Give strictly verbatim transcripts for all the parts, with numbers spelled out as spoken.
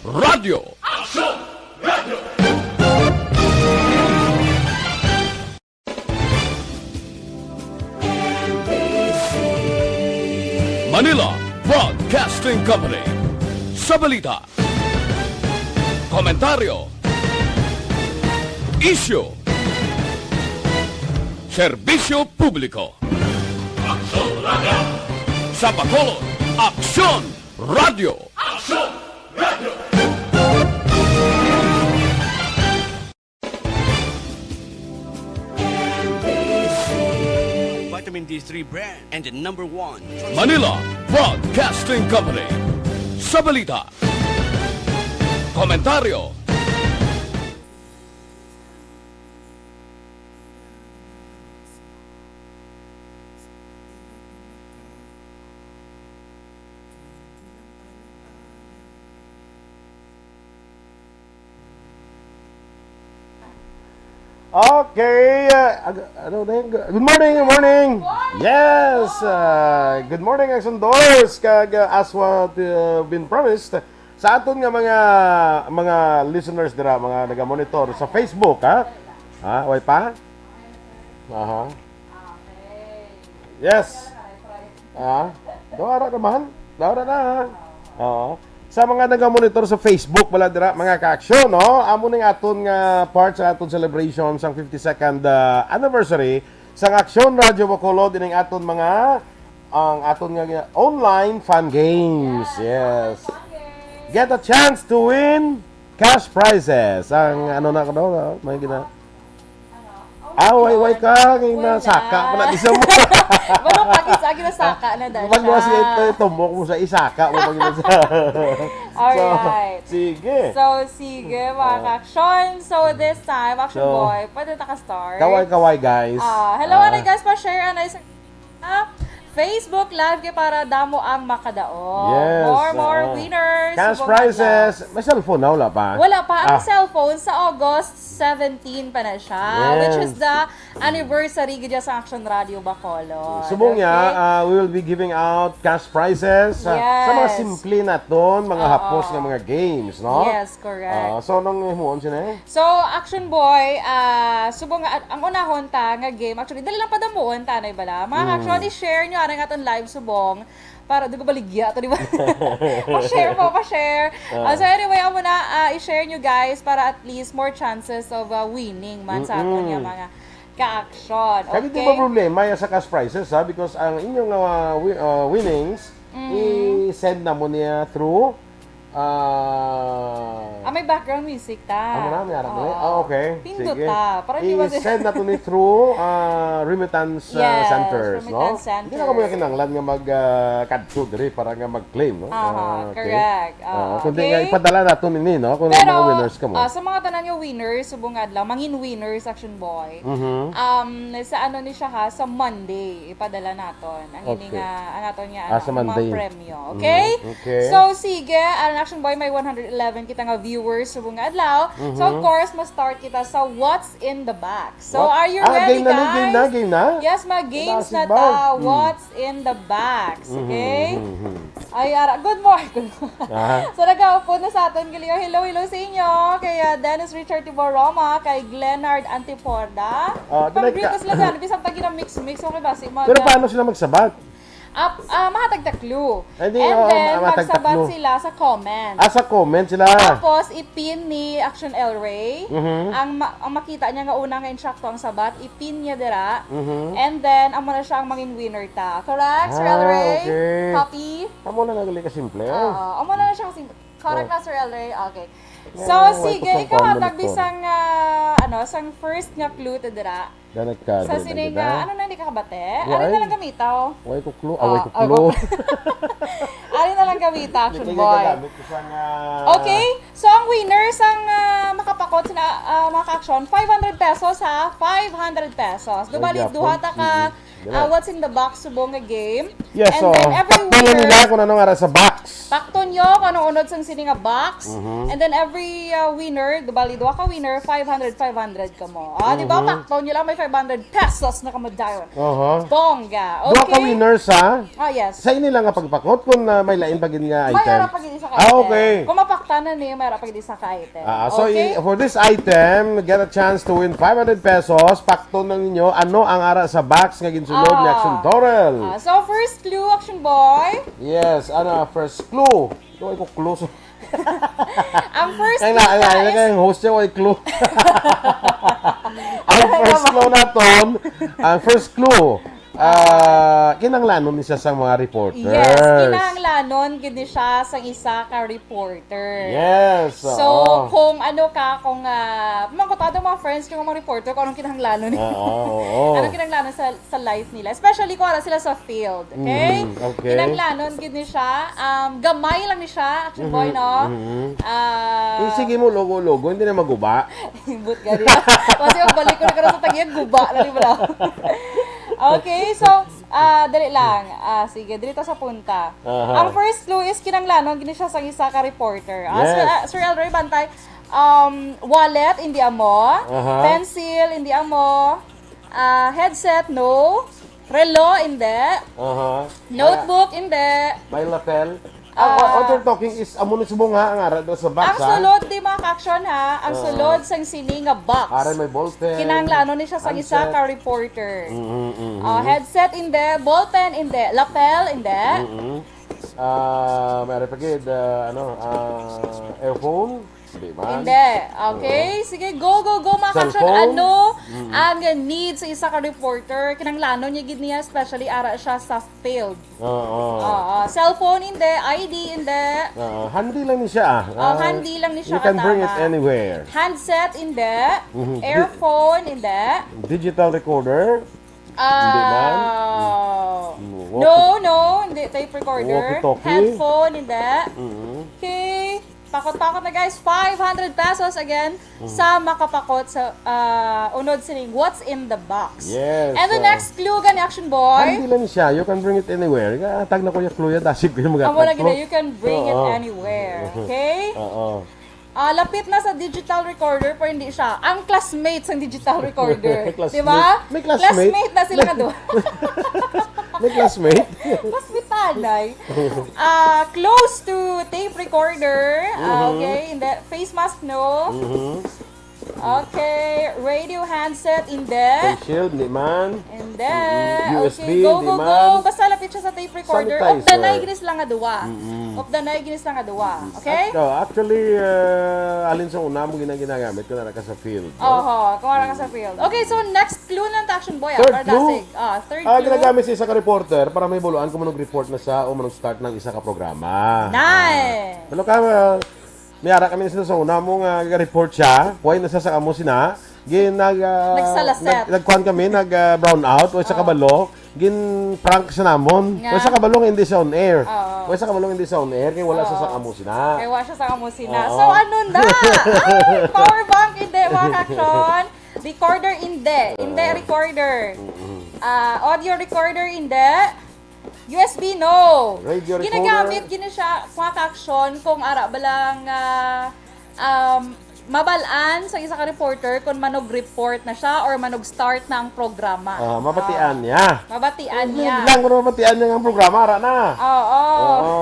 Radyo. Aksyon! Radyo! Manila Broadcasting Company. Sa balita, komentaryo, isyu, serbisyo publiko. Aksyon Radyo! Sa Bacolod, Aksyon Radyo! Aksyon Radyo! Vitamin D three brand and the number one. Manila Broadcasting Company. Sa balita, komentaryo, Okay. Uh, ag- ano na yun? Good morning, good morning. Yes. Uh, good morning, Aksyon Doors. Kag uh, as what uh, been promised, sa aton nga mga mga listeners dira, mga naga-monitor sa Facebook, ha? Ha, way pa? Aha. Yes. Ah, dawara naman. Dawara na. Oo. Sa mga naga-monitor sa Facebook, wala dira, mga ka-aksyon, no? Amo ning aton nga part sa aton celebration sang fifty-second, ah, anniversary sang Aksyon Radyo Bacolod, ining aton mga, ang aton nga, nga online fun games. Yes. Get a chance to win cash prizes. Ang ano na ko, no? May gina- Ah, way, way ka, kay nasaka pa na di sa mo. Wala pa, kis-, agi nasaka na dahil Wag mo siya. Sige, ito, tumok mo sa isaka mo pag inasa. Alright. So, sige. So, sige, mga Ah. ka-action. So, this time, Action So, Boy, pwede ta ka-start. Kaway-kaway, guys. Ah, hello, Ah. ano, guys, pa-share, ano, sa Ah, Facebook Live kay para damo ang makadaog. Yes, More, more ah. Winners. Cash Subong prizes. Adlaw. May cellphone na, wala pa? Wala pa. Ang Ah. cellphone sa August seventeen pa na siya, which Yes. is the anniversary gid sa Action Radio Bacolod. Subong niya, Okay? ah, we will be giving out cash prizes, ah, sa mga Yes. simple naton, mga Oo. hapos nga mga games, no? Yes, correct. Ah, so, nang himuon siya na eh? So, Action Boy, ah, subong nga, ang unahon ta nga game, actually, dali lang padamuon ta, anay bala. Mga Mm. Action, i-share nyo, arang aton live subong, para di ko baligya to, di ba? Pa-share po, pa-share. Ah. Ah, so anyway, amo na, ah, i-share nyo, guys, para at least more chances of, ah, winning man sa aton Mm-mm. nga mga ka-action. Kaya di Okay? ba problema yan sa cash prizes, ha? Because ang inyong, ah, wi-, ah, winnings, Mm. i-send na mo niya through Ah. Ah, may background music ta. Amo na, may harap na. Oo. Ah, okay. Pindot Sige. ta. Para di ba I-send na to ni through, ah, remittance, ah, Yes, centers, no? remittance Hindi na kamo centers. kinahanglan nga mag, ah, kadto diri para nga mag-claim, no? Aha, Ah, okay. correct. Ah, Ah, kundi okay. nga ipadala nato nini, no? Kung Pero, mga winners ka mo. ah, sa mga tanan nga winners, subong nga adlaw, mangin winners, Action Boy. Mhm. Um, sa ano ni siya ha, sa Monday, ipadala naton. Ang ini Okay. nga, ang aton nga, Ah, ano, sa ang mga Monday. premyo. Mm, Okay? okay. So, sige, ang Action Boy may one hundred eleven kita nga viewers subong nga adlaw. So, of Mhm. course, ma-start kita sa What's in the Box. So, What? are you Ah, ready, game na ni, game na, guys? game na? Yes, mag-games Wala na si Bar. ta. Mm. What's in the Box? Mhm, Okay? mhm, mhm. Ay, ara. Good morning. Ah. So, nag-aupod na sa aton gali. Hello, hello sa inyo. Kay, ah, Dennis Richard Tiboroma, kay Glenard Antiporda. Ah, Pang dinay ka- Britos lang yan. Bisan pag ginamix-mix, okay ba? Si Pero Maga- paano sila magsabat? Ap-, ah, mahatag ta clue. Ay, di, And oh, then, ma-, mahatag ta magsabat clue. sila sa comment. Ah, sa comment sila. Tapos, i-pin ni Action El Rey. Mhm. Ang ma-, ang makita niya nga una nga insakto ang sabat, i-pin niya dira. Mhm. And then, amo na siya ang mangin winner ta. Correct, Sir Ah, El Rey? okay. Copy? Amo na nagali ka simple, ah. Oo, amo na na siya kasi. Correct Oh. na, Sir El Rey? Okay. Yeah, So, wala sige, ko sa ikaw, kuwan, hatag Doktor. bisang, ah, ano, sang first nga clue ta dira. Ganat ka, Sa di na sining, gid, ah, ah. ano na, hindi ka kabate? Why? Ari na lang gamitaw. Why ko clue? Ah, Ah, why ko ah, clue? Ari na lang gamita, Action Hindi Boy. kaya gagamit ko sa nga Okay, so ang winner sang, ah, makapakot sina, ah, mga ka-action, five hundred pesos ha, five hundred pesos. Ay, Dumali, yapon. duha ta ka, Mm-mm. Dali. ah, What's in the Box subong nga game. Yes, And so, then every takbo na winner nila kung ano nga sa box. Pakton nyo kung anong unod sang sini nga box. Mhm. And then every uh, winner, bali duha ka winner, five hundred, five hundred kamo. Ah, di ba? Mhm. Pakton nyo lang, may five hundred pesos na kamo dayon. Aha. Bongga. Duha ka Okay. winners, ha? Ah, yes. Sa inila nga pagpakot kung ah, may lain pa gid nga May item. ara pa gid isa ka Ah, item. okay. Kung mapaktan na niyo, may ara pa gid isa ka item. Ah, so Okay? i- for this item, get a chance to win five hundred pesos. Pakton na ninyo ano ang ara sa box nga ginsulod ni Ah. Action Torel. Ah, so first clue, Action Boy. Yes, ano, first clue. Ito ay ko clue. So, Ang first ang clue, na, ang na, guys. ang host niya ay clue. Ang Ano first naman? clue naton, ang first clue, ah, kinahanglanon ni siya sa mga reporters. Yes, kinahanglanon gid ni siya sang isa ka reporter. Yes, So, oo. kung ano ka, kung ah, mangkutado mga friends, kung mga reporter, kung anong kinahanglanon. Oo, oo. Anong kinahanglanon sa sa life nila. Especially kung wala sila sa field, okay? Mm, okay. Kinahanglanon gid ni siya. Um, gamay lang ni siya, Action Boy, Mhm, no? mhm. Ah, Eh, sige mo, logo-logo, hindi na maguba. Himbot gani. Kasi ang balik ko na karon sa tagiyag, guba na, di ba? Okay, so, ah, dali lang. Ah, sige, diri ta sa punta. Aha. Ang first clue is kinahanglanon gid ni siya sang isa ka reporter. Ah, Sir, Yes. ah, Sir Elroy, bantay, um, wallet, hindi amo. Aha. Pencil, hindi amo. Ah, headset, no. Relo, hindi. Aha. Notebook, hindi. May lapel. Ah, Ah. what, what you're talking is, amo ni subong ha, ang ara sa box, Ang ha? sulod, di mga ka-action, ha? Ang Ah. sulod sang sini nga box. Aray, may ballpen. Kinahanglanon ni siya sang isa Handset. ka reporter. Mm, mm, mm, Ah, mm. headset, hindi. Ballpen, hindi. Lapel, hindi. Mm, mm. Ah, may ara pa gid, ah, ano, ah, earphone? Hindi man. Hindi. Okay. Oo. Sige, go, go, go, mga ka-action. Cellphone? Ano Mm. ang need sa isa ka reporter? Kinahanglanon niya gid niya, especially ara siya sa field. Oo. Oo. Cellphone, hindi. I D, hindi. Oo. Handy lang ni siya, ah. Oh, Ah, handy lang ni siya you can bring it katama. anywhere. Handset, hindi. Mhm. Di- Earphone, hindi. Digital recorder? Hindi man. Ah, Mm. no, Walkie- no, hindi tape recorder. Walkie-talkie? Headphone, hindi. Mm. Okay. Pakot-pakot na, guys. Five hundred pesos again Mm. sa makapakot sa ah, unod sining what's in the box. Yes, And the ah. next clue gani, Action Boy. Handy lang siya. You can bring it anywhere. Ah, tag na ko yung clue yan. Dasig ko yung mga Amo na tag ko. gina, you can bring it Oo. anywhere. Okay? Oo. Ah, lapit na sa digital recorder, pero hindi siya. Ang classmate sa digital recorder. Classmate. Di ba? May classmate? Classmate na sila nga duha. May classmate? Classmate tanay. Ah, close to tape recorder. Ah, Mhm. okay. Hindi. Face mask, no. Mhm. Okay. Radio handset, hindi. Face shield, hindi man. Hindi. Mm-mm. U S B, Okay, go, hindi go, man. go. Basta lapit siya sa tape recorder. Sanitizer. Of the nine gini sila nga duwa. Mm-mm. Of the nine gini sila nga duwa. Okay? At, oh, actually, uh, alin sa una mo gina-, ginagamit kung ara ka sa field, no? Oho, kung ara ka sa field. Okay, so next clue lang ta, Action Boy, ah, Third para clue? dasig. Ah, third Ah, clue. ginagamit sa isa ka reporter para may buluan kung manog-report na siya o manog-start ng isa ka programa. Nay! Ah. Hello, ka, uh, may ara kami sa una mo nga report siya. Kuway na siya sa amo sina. Gin-, nag, ah, Nagsalaset. nag-, nagkuhan kami, nag, ah, brown out, o sa Oo. kabalo. Gin-prank siya namon. Nga? Wa siya kabalo nga hindi siya on air. Oo. Wa siya kabalo nga hindi siya on air, kay wala siya Oo. sa amo sina. Kay wa siya sa amo sina. Oo. So, ano na? Ay, power bank, hindi, mga ka-action. Recorder, hindi. Hindi, Oo. recorder. Mm-mm. Ah, audio recorder, hindi. U S B, no. Radio recorder. Ginagamit, gini siya, mga ka-action, kung ara ba lang, ah, um, mabalaan sa isa ka reporter kung manog-report na siya or manog-start na ang programa. Ah, mabatian Ah, niya. mabatian Hindi niya. lang kung mabatian niya ang programa, ara na. Oo. Oo.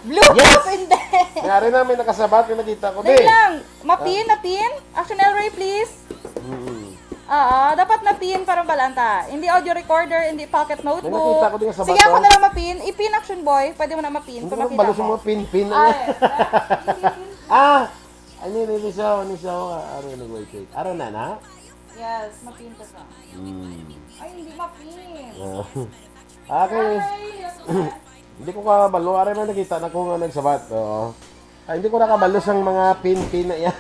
Bluetooth, Yes! hindi. May ari na, may nakasabat, may nakita ko, Dali di. lang. Mapin, Ah. napin. Action Elroy, please. Mm. Oo, dapat napin para mabalaan ta. Hindi audio recorder, hindi pocket notebook. May nakita ko din sa Sige, ako bato. na lang mapin. Ipin, Action Boy. Pwede mo na mapin Hindi kung ko makita balo sa mo. mga pin-pin na Ay, yan. hindi, hindi. Ah! Ay, hindi, hindi siya, hindi siya. Ah, ano, ano, wait, wait. Ara na na? Yes, mapin ka sa. Hmm. Ay, hindi mapin. Ah. Okay. Ay, yes, yes. Hindi ko kabalo. Aray, may nakita na ko nga nagsabat. Oo. Ay, hindi ko nakabalo sang mga pin-pin na yan.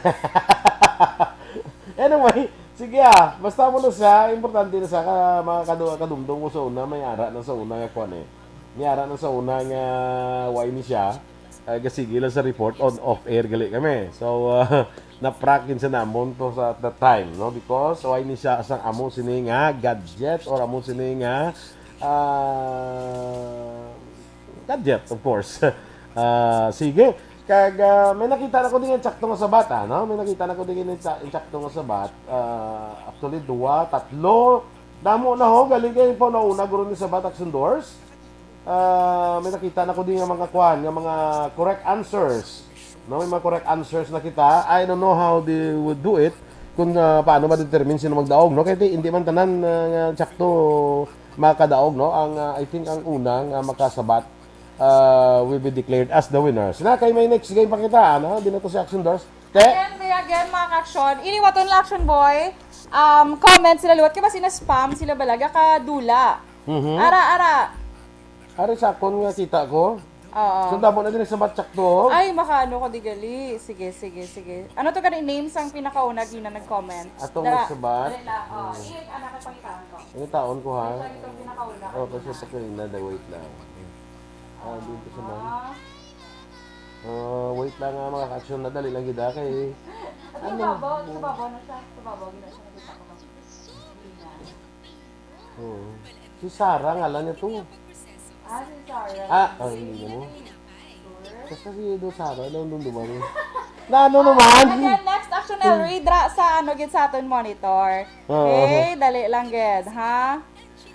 Anyway, sige ah. Basta mo na siya, importante na sa ka, mga kadu-, kadumdum ko sa una, may ara na sa una nga kwan eh. May ara na sa una nga why ni siya. Ah, gasigi lang sa report, on off air gali kami. So, ah, na-prank yun sa namon to sa, at that time, no? Because why ni siya sang amo sini nga gadget or amo sini nga, ah, gadget, of course. Ah, sige. Kag, ah, may nakita na ko din yung tsakto nga sabat, ah, no? May nakita na ko din yung tsa-, yung tsakto nga sabat. Ah, actually, duwa, tatlo. Damo na ho, galing kayo po, nauna guro ni sabat, Action Doors. Ah, may nakita na ko din nga mga kwan, nga mga correct answers. No, may mga correct answers na kita. I don't know how they would do it kung, ah, paano ma-determine sino magdaog, no? Kaya ti-, hindi man tanan, ah, nga tsakto makadaog, no? Ang, ah, I think ang una nga makasabat, ah, will be declared as the winners. Na kay may next game pa kita, ano? Di na to si Action Doors. Te? Again, they again, mga ka-action. Iniwaton lang, Action Boy. Um, comment sila liwat. Kaya ba sina spam sila balaga ka dula? Mhm. Ara, ara. Ari sa akon nga kita ko. Oo. So, damo na din sa matchak to. Ay, makaano ko di gali. Sige, sige, sige. Ano to gani name sang pinakauna gina nag-comment? Atong Dara, nagsabat? Dali lang. Oh, Mm. i-, ano ka pangitaon ko? Ang taon ko, ha? Ito, itong pinakauna. Oh, kasi sa kanina, the wait lang. Ah, dito sa man. Ah. Ah, wait lang nga, mga ka-action. Nadali lang gid, ah, kay Sa Ano? babaw, sa babaw na siya. Sa babaw, gina siya nakita ko. Hindi na. Oo. Si Sarah, ngalan niya to. Ah, si Sarah. Ah, ah, hindi na mo. Sure. Basta si Edo Sarah, ano nung dumami? Na ano Ah, naman? Again, next action, Hmm. Elry, dra sa ano gid sa aton monitor. Oo. Okay, dali lang gid, ha?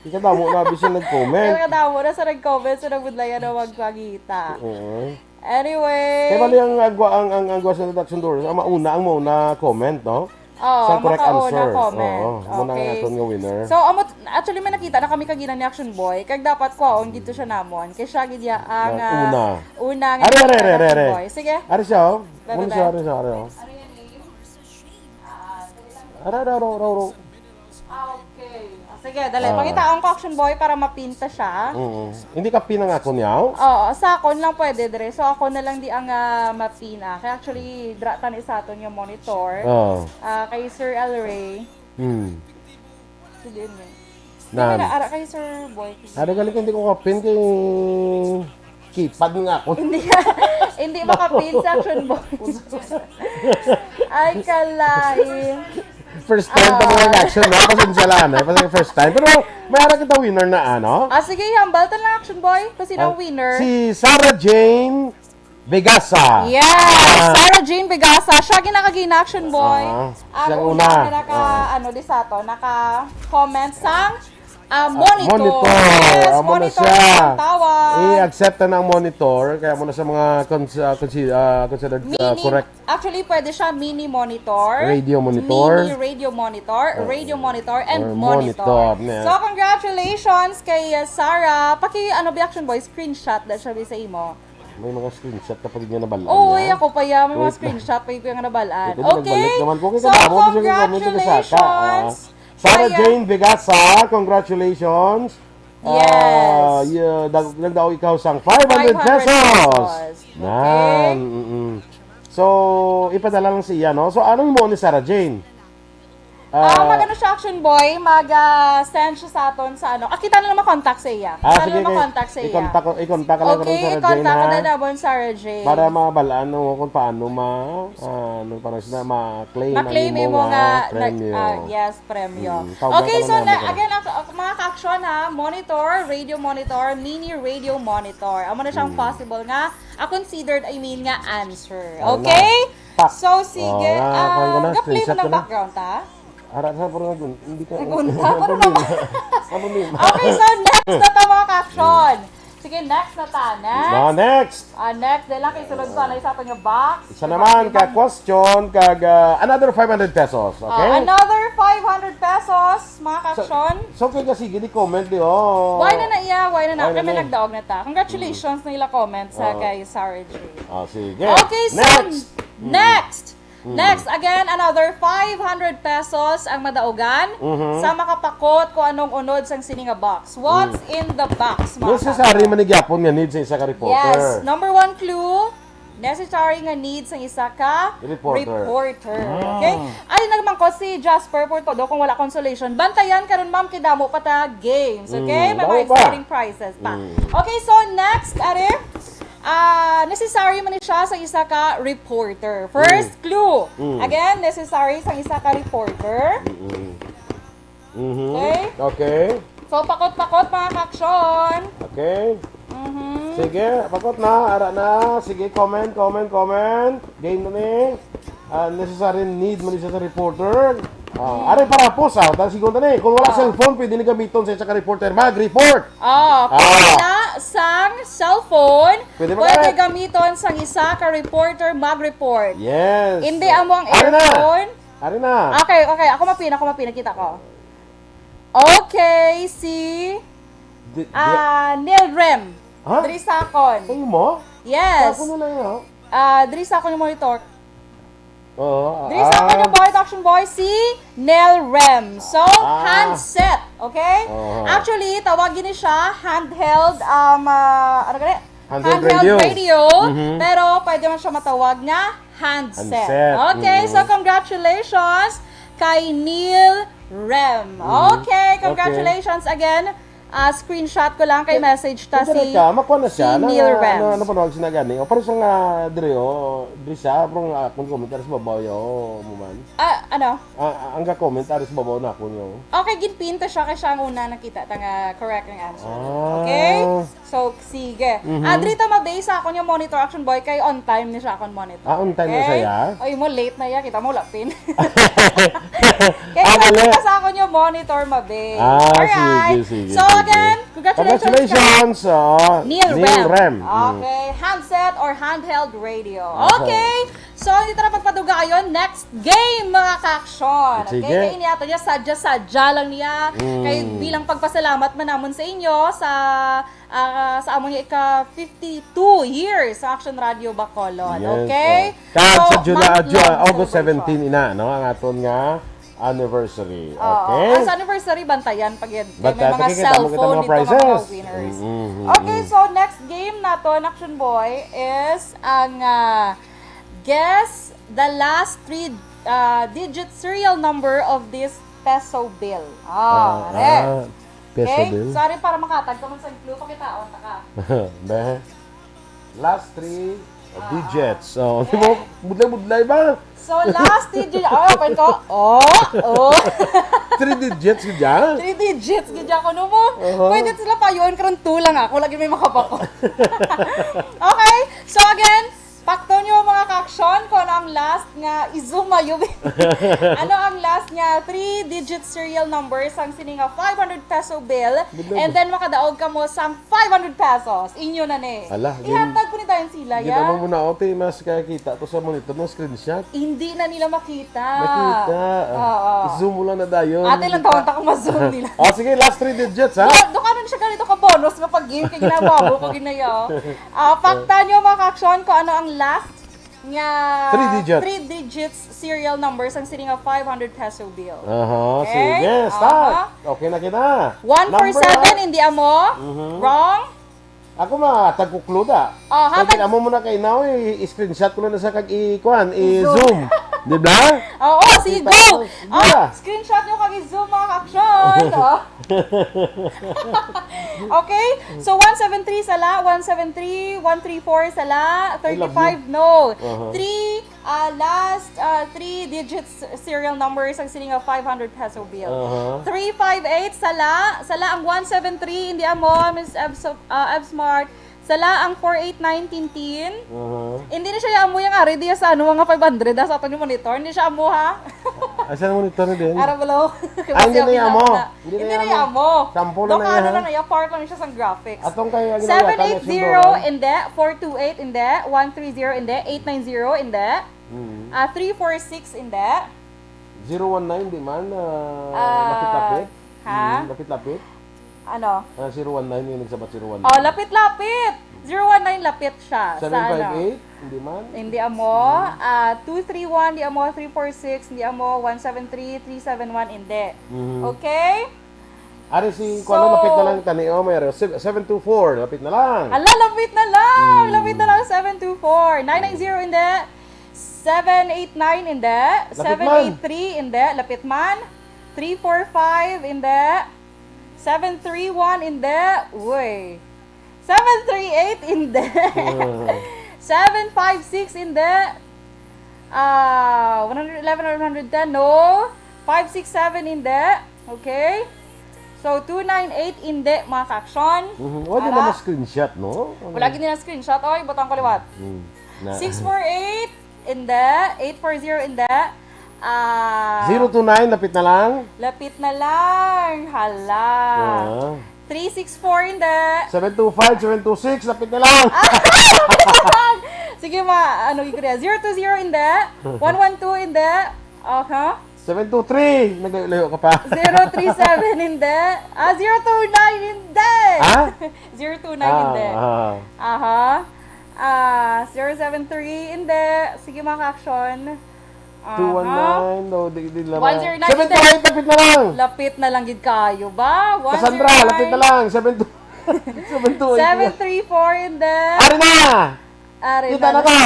Ika damo na, bisan nag-comment. Pero kadamo na sa nag-comment, sa nagmudlayan na magpangita. Oo. Anyway. Kaya bali ang agwa, ang, ang agwa sa reduction doors, ang mauna, ang mauna comment, no? Oo, Sa correct makauna answer. comment. Oo, muna ang Okay. aton nga winner. So, amo, actually, may nakita na kami kagina ni Action Boy. Kag dapat kwaon gid to siya namon. Kay siya gid ya ang, Ang ah, una. una nga Are, are, nakita are, ni are, Action are. Boy. Sige. Are siya, oh. Bye, Muna bye, siya, bye. are siya, are, oh. Ano yan, eh? Ah, dali lang. Are, are, are, are, are. Ah, okay. Ah, sige, dali. Ah. Pangitaon ko, Action Boy, para mapinta siya. Mm. Hindi ka pinangako niya, oh? Oo, sa akon lang pwede, dre. So, ako na lang di ang, ah, mapina. Kaya actually, dra ta ni sa aton yung monitor. Oo. Ah, kay Sir El Rey. Hmm. Si Din, eh. Nan. Hindi na, ara kay Sir Boy. Ara, galing, hindi ko kapin kay keypad nga ako. Hindi, hindi makapin sa Action Boy. Ay, kalain. First time pa Ah. mga action, no? Pasensya lang, eh. Kasi first time. Pero may ara kita winner na, ano? Ah, sige, hambal ta lang, Action Boy. Kasi Ah, ang winner. si Sarah Jane Vegasa. Yes, Ah. Sarah Jane Vegasa. Siya ginakagina, Action Boy. Ah, Ang siya una, una. naka, Ah. ano, di sa to, naka-comment sang, ah, Ah, monitor. monitor. Yes, Amo na monitor siya. ang tawag. I-accept na ang monitor. Kaya mo na sa mga cons-, ah, consi-, ah, considered, ah, Meaning, correct. Actually, pwede siya mini monitor, Radio monitor. mini radio monitor, Oo. radio monitor, and Or monitor. monitor, yeah. So, congratulations kay, uh, Sarah. Paki, ano, bi, Action Boy, screenshot na siya bi sa imo. May mga screenshot ka pa rin nga nabalaan Oo, niya? ako pa yan. May mga Wait lang. screenshot pa yung nga nabalaan. Ito, Okay. nagbalik naman po. So, Kita mo, gusto ko comment sa saka, ah. congratulations. Sarah Kaya Jane Vegasa, congratulations. Yes. Ah, yeah, dag-, nagdaog ikaw sang five hundred pesos. Five hundred pesos. Okay. Nan, mm-mm. So, ipadala lang sa iya, no? So, anong mo ni Sarah Jane? Ah, Ah, mag-ano siya, Action Boy? Mag, ah, send siya sa aton sa ano. Ah, kita na lang makontak sa iya. Ah, Kita na sige, lang okay. makontak sa iya. I-contact ko, i-contact ko lang Okay, sa Sarah Jane, i-contact ko ha? na naman, Sarah Jane. Para mabalaan mo kung paano ma-, ah, ano, parang sila ma-claim ang Ma-claim imo mo nga nga nag-, premyo. ah, yes, premyo. Mm, tawag Okay, ka so lang na, naman. again, ak-, ak-, mga ka-action, ha, monitor, radio monitor, mini radio monitor. Amo na siyang Mm. possible nga, ah, considered, I mean, nga answer. Ano na? Okay? Pak. So, sige, Oh, na, ah, kuwan ko na, ga-play mo screenshot ng ko na. background, ha? Ara, sa, pero nag-, hindi ka, Nag-unta, ang pero problema. naman. Ang problema. Okay, so next na ta, mga ka-action. Sige, next na ta. Next. Na, next. Ah, next, dahil lang kay sulod ko, ano sa aton nga box? Isa Diba? naman, Diba? ka question, kag, ah, another five hundred pesos, Ah, okay? another five hundred pesos, mga So, ka-action. so, kaya sige, di comment, di, oh. Why na na iya? Why na na? Why na Kami na? nagdaog na ta. Congratulations Mm. na ila comment sa Oo. kay Sarah J. Ah, sige. Okay, so, Next. Mm. next. Mm. Next, again, another five hundred pesos ang madaugan Mhm. sa makapakot kung anong unod sang sini nga box. What's Mm. in the box, mga Necessary ka-action? man ni gyapon nga need sa isa ka reporter. Yes. Number one clue, necessary nga need sang isa ka Reporter. reporter. Ah. Okay? Ay, nagmangkot si Jasper Portodo kung wala consolation. Bantayan karon, ma'am, kay damo pa ta games. Okay? Mm, May damo mga pa. exciting prizes pa. Mm. Okay, so next, are, ah, necessary man ni siya sa isa ka reporter. First Mm. clue. Mm. Again, necessary sa isa ka reporter. Mm-mm. Mhm. Okay? Okay. So, pakot-pakot, mga ka-action. Okay. Mhm. Sige, pakot na, ara na. Sige, comment, comment, comment. Game na ni. Ah, necessary need man siya sa reporter. Ah, ari para po sa, ta sigon ta ni. Kung wala Ah. cellphone, pwede ni gamiton sa isa ka reporter. Mag-report. Oh, kung Ah. wala sang cellphone, Pwede pwede, mag- gamiton sang isa ka reporter mag-report. Yes. Hindi amo ang Ari na. earphone. Ari na. Okay, okay. Ako mapin, ako mapin. Nakita ko. Okay, si Di- di- ah Neil Rem. Ha? Diri sa akon. Ay mo? Yes. Ako na lang, oh. Ah, diri sa akon yung monitor. Oo. Diri sa akon yung monitor, Action Boy, si Neil Rem. So, Ah. handset, okay? Oo. Actually, tawag ni siya handheld, um, ah, ano gani? Handheld radio. radio, Mhm. Pero pwede man siya matawag nga handset. Handset. Okay, Mhm. So congratulations kay Neil Rem. Mhm. Okay, congratulations again. Ah, screenshot ko lang kay message ta Kung si ka, makuha na siya. Si Neil Rem. Na, na, na, na, na, O, pero sa nga, diri, o, diri siya, pero nga, kung comment, ari sa babaw, yo, mo man. Ah, ano? Ah, ang ga-comment, ari sa babaw na ako, yo. Okay, ginpinta siya kay siya ang una nakita ta nga correct ang answer. Ah. Okay? So, sige. Mhm. Ah, diri ta mabase sa akon yung monitor, Action Boy, kay on time ni siya akon monitor. Ah, on time na Okay? siya, ya? Oy, mo late na ya, kita mo lapin. Ah, Kaya dali. kita sa akon yung monitor, mabe. Ah, Alright. sige, sige, So sige. again, congratulations, Congratulations, ah, Neil Neil Rem. Rem. Mm. Okay, handset or handheld radio. Okay. Okay. So, hindi na pagpadugayon. Next game, mga ka-action. Sige. Okay, kaya niya ito niya, sadya-sadya lang niya. Mm. Kay bilang pagpasalamat man namon sa inyo sa ah, sa among ika fifty-two years sa Action Radio Bacolod. Yes, Okay? oh. Kag So, sa July, month July, long August celebration. seventeen ina, no, ang aton nga anniversary. Oo. Okay? Ah, sa anniversary, bantayan pag yan. Kay may Bantayan, mga pakikita mo kita cellphone mga dito, mga prizes. winners. Mm, mm, Okay, mm. So next game naton, Action Boy, is ang ah, guess the last three ah, digit serial number of this peso bill. Ah, Ah, re. ah, peso Okay? bill. Sorry, para makatag ka man sa clue, pakita, oh, taka. Be. Last three digits. Oh, di mo, budlay-budlay ba? So, last digit, oh, open ko. Oh, oh. Three digits gid yan? Three digits, gid ako, no mo? Uh-huh. Pwede sila pa yun, karon two lang ako, lagi may makapako. Okay, so again, pakto nyo mga ka-action kung ano ang last nga, i-zoom mayo. Ano ang last nga three-digit serial number sang sini nga five hundred peso bill, Budlay and ba? Then makadaog ka mo sang five hundred pesos. Inyo na ni. Ala, gin- Ihatag ko ni dayon sila, Ginawa ya? mo na, okay, mas kakita to sa monitor, no, screenshot. Hindi na nila makita. Nakita. Oo. I-zoom mo lang na dayon. Ate lang tawag ako ma-zoom nila. Oh, sige, last three digits, ha? Do, do ka nun siya ganito ka bonus nga pag-game kay ginagawa mo ko ginayo. Ah, pakta nyo mga ka-action kung ano ang last nga Three digits. three digits serial number sang sini nga five hundred peso bill. Aha, Okay? sige, Aha. Start. Okay na kita. One four seven, Number- hindi amo. Mhm. Wrong. Ako ma, tagkukluda. Oh, Kaya hatag- amo mo na kay now, i-screenshot ko na sa kag i-kuan, I-zoom. i-zoom. Di ba? Oo, sige, Kita go! ko. Ah, Yeah. screenshot nyo kag i-zoom, mga ka-action. Oh. Okay? So, one seven three sala, one seven three, one three four sala, I love thirty-five no. Uh-huh. Three, ah, last ah, three digits serial numbers ang sini nga five hundred peso bill. Uh-huh. Three five eight sala, sala ang one seven three, hindi amo, Miss Ev, uh, Ev Smart. Sala ang four eight nine Tintin. Uh-huh. Hindi na siya amo yung ari diya sa ano, mga five hundred, ah, sa ato ni monitor. Hindi siya amo, ha? Asa ang monitor na din? Ara balaw. Ah, hindi na Kasi yung amo. na. Hindi na Hindi yung na yung amo. amo. Sample Do na ka yan, na ha? na yung part lang siya sa graphics. Atong kay ang Seven eight zero, hindi. Four two eight, hindi. One three zero, hindi. Eight nine zero, hindi. Hmm. Ah, three four six, hindi. Zero one nine, di man. Ah, Ah, lapit-lapit. ha? Hmm, lapit-lapit. Ano? Ah, zero one nine, yung nagsabat zero one nine. Oh, lapit-lapit. Zero one nine, lapit siya. Sa ano? Seven five eight, hindi man. Hindi amo. Ah, two three one, hindi amo. Three four six, hindi amo. One seven three, three seven one, hindi. Mhm. Okay? Ari si, So- kuwan, lapit na lang tani. Oh, may ari. Sev-, seven two four, lapit na lang. Ala, lapit na lang! Hmm. Lapit na lang, seven two four. Nine nine zero, hindi. Seven eight nine, hindi. Lapit man. Seven eight three, hindi. Lapit man. Three four five, hindi. Seven three one, hindi. Uy. Seven three eight, hindi. Ah. Seven five six, hindi. Ah, one hundred eleven or one hundred ten, no. Five six seven, hindi. Okay. So, two nine eight, hindi, mga ka-aksyon. Mhm. Wala Ara. na ma-screenshot, no? Wala gid nila screenshot. Oy, butang ko liwat. Hmm. Na. Six four eight, hindi. Eight four zero, hindi. Ah, Zero two nine, lapit na lang. Lapit na lang. Hala. Ah. Three six four, hindi. Seven two five, seven two six, lapit na lang. Sige, ma-, ano, Igre? Zero two zero, hindi. One one two, hindi. Okay. Seven two three, naglayo-layo ka pa. Zero three seven, hindi. Ah, zero two nine, hindi. Ha? Zero two nine, Ah, hindi. ah. Aha. Ah, zero seven three, hindi. Sige, mga ka-aksyon. Aha. Two one nine, no, di, di lang. One zero nine, hindi. Seven two eight, lapit na lang. Lapit na lang gid kayo ba? Cassandra, lapit na lang. Seven two, seven two eight na. Seven three four, hindi. Ari na! Ari Kita na na. ko.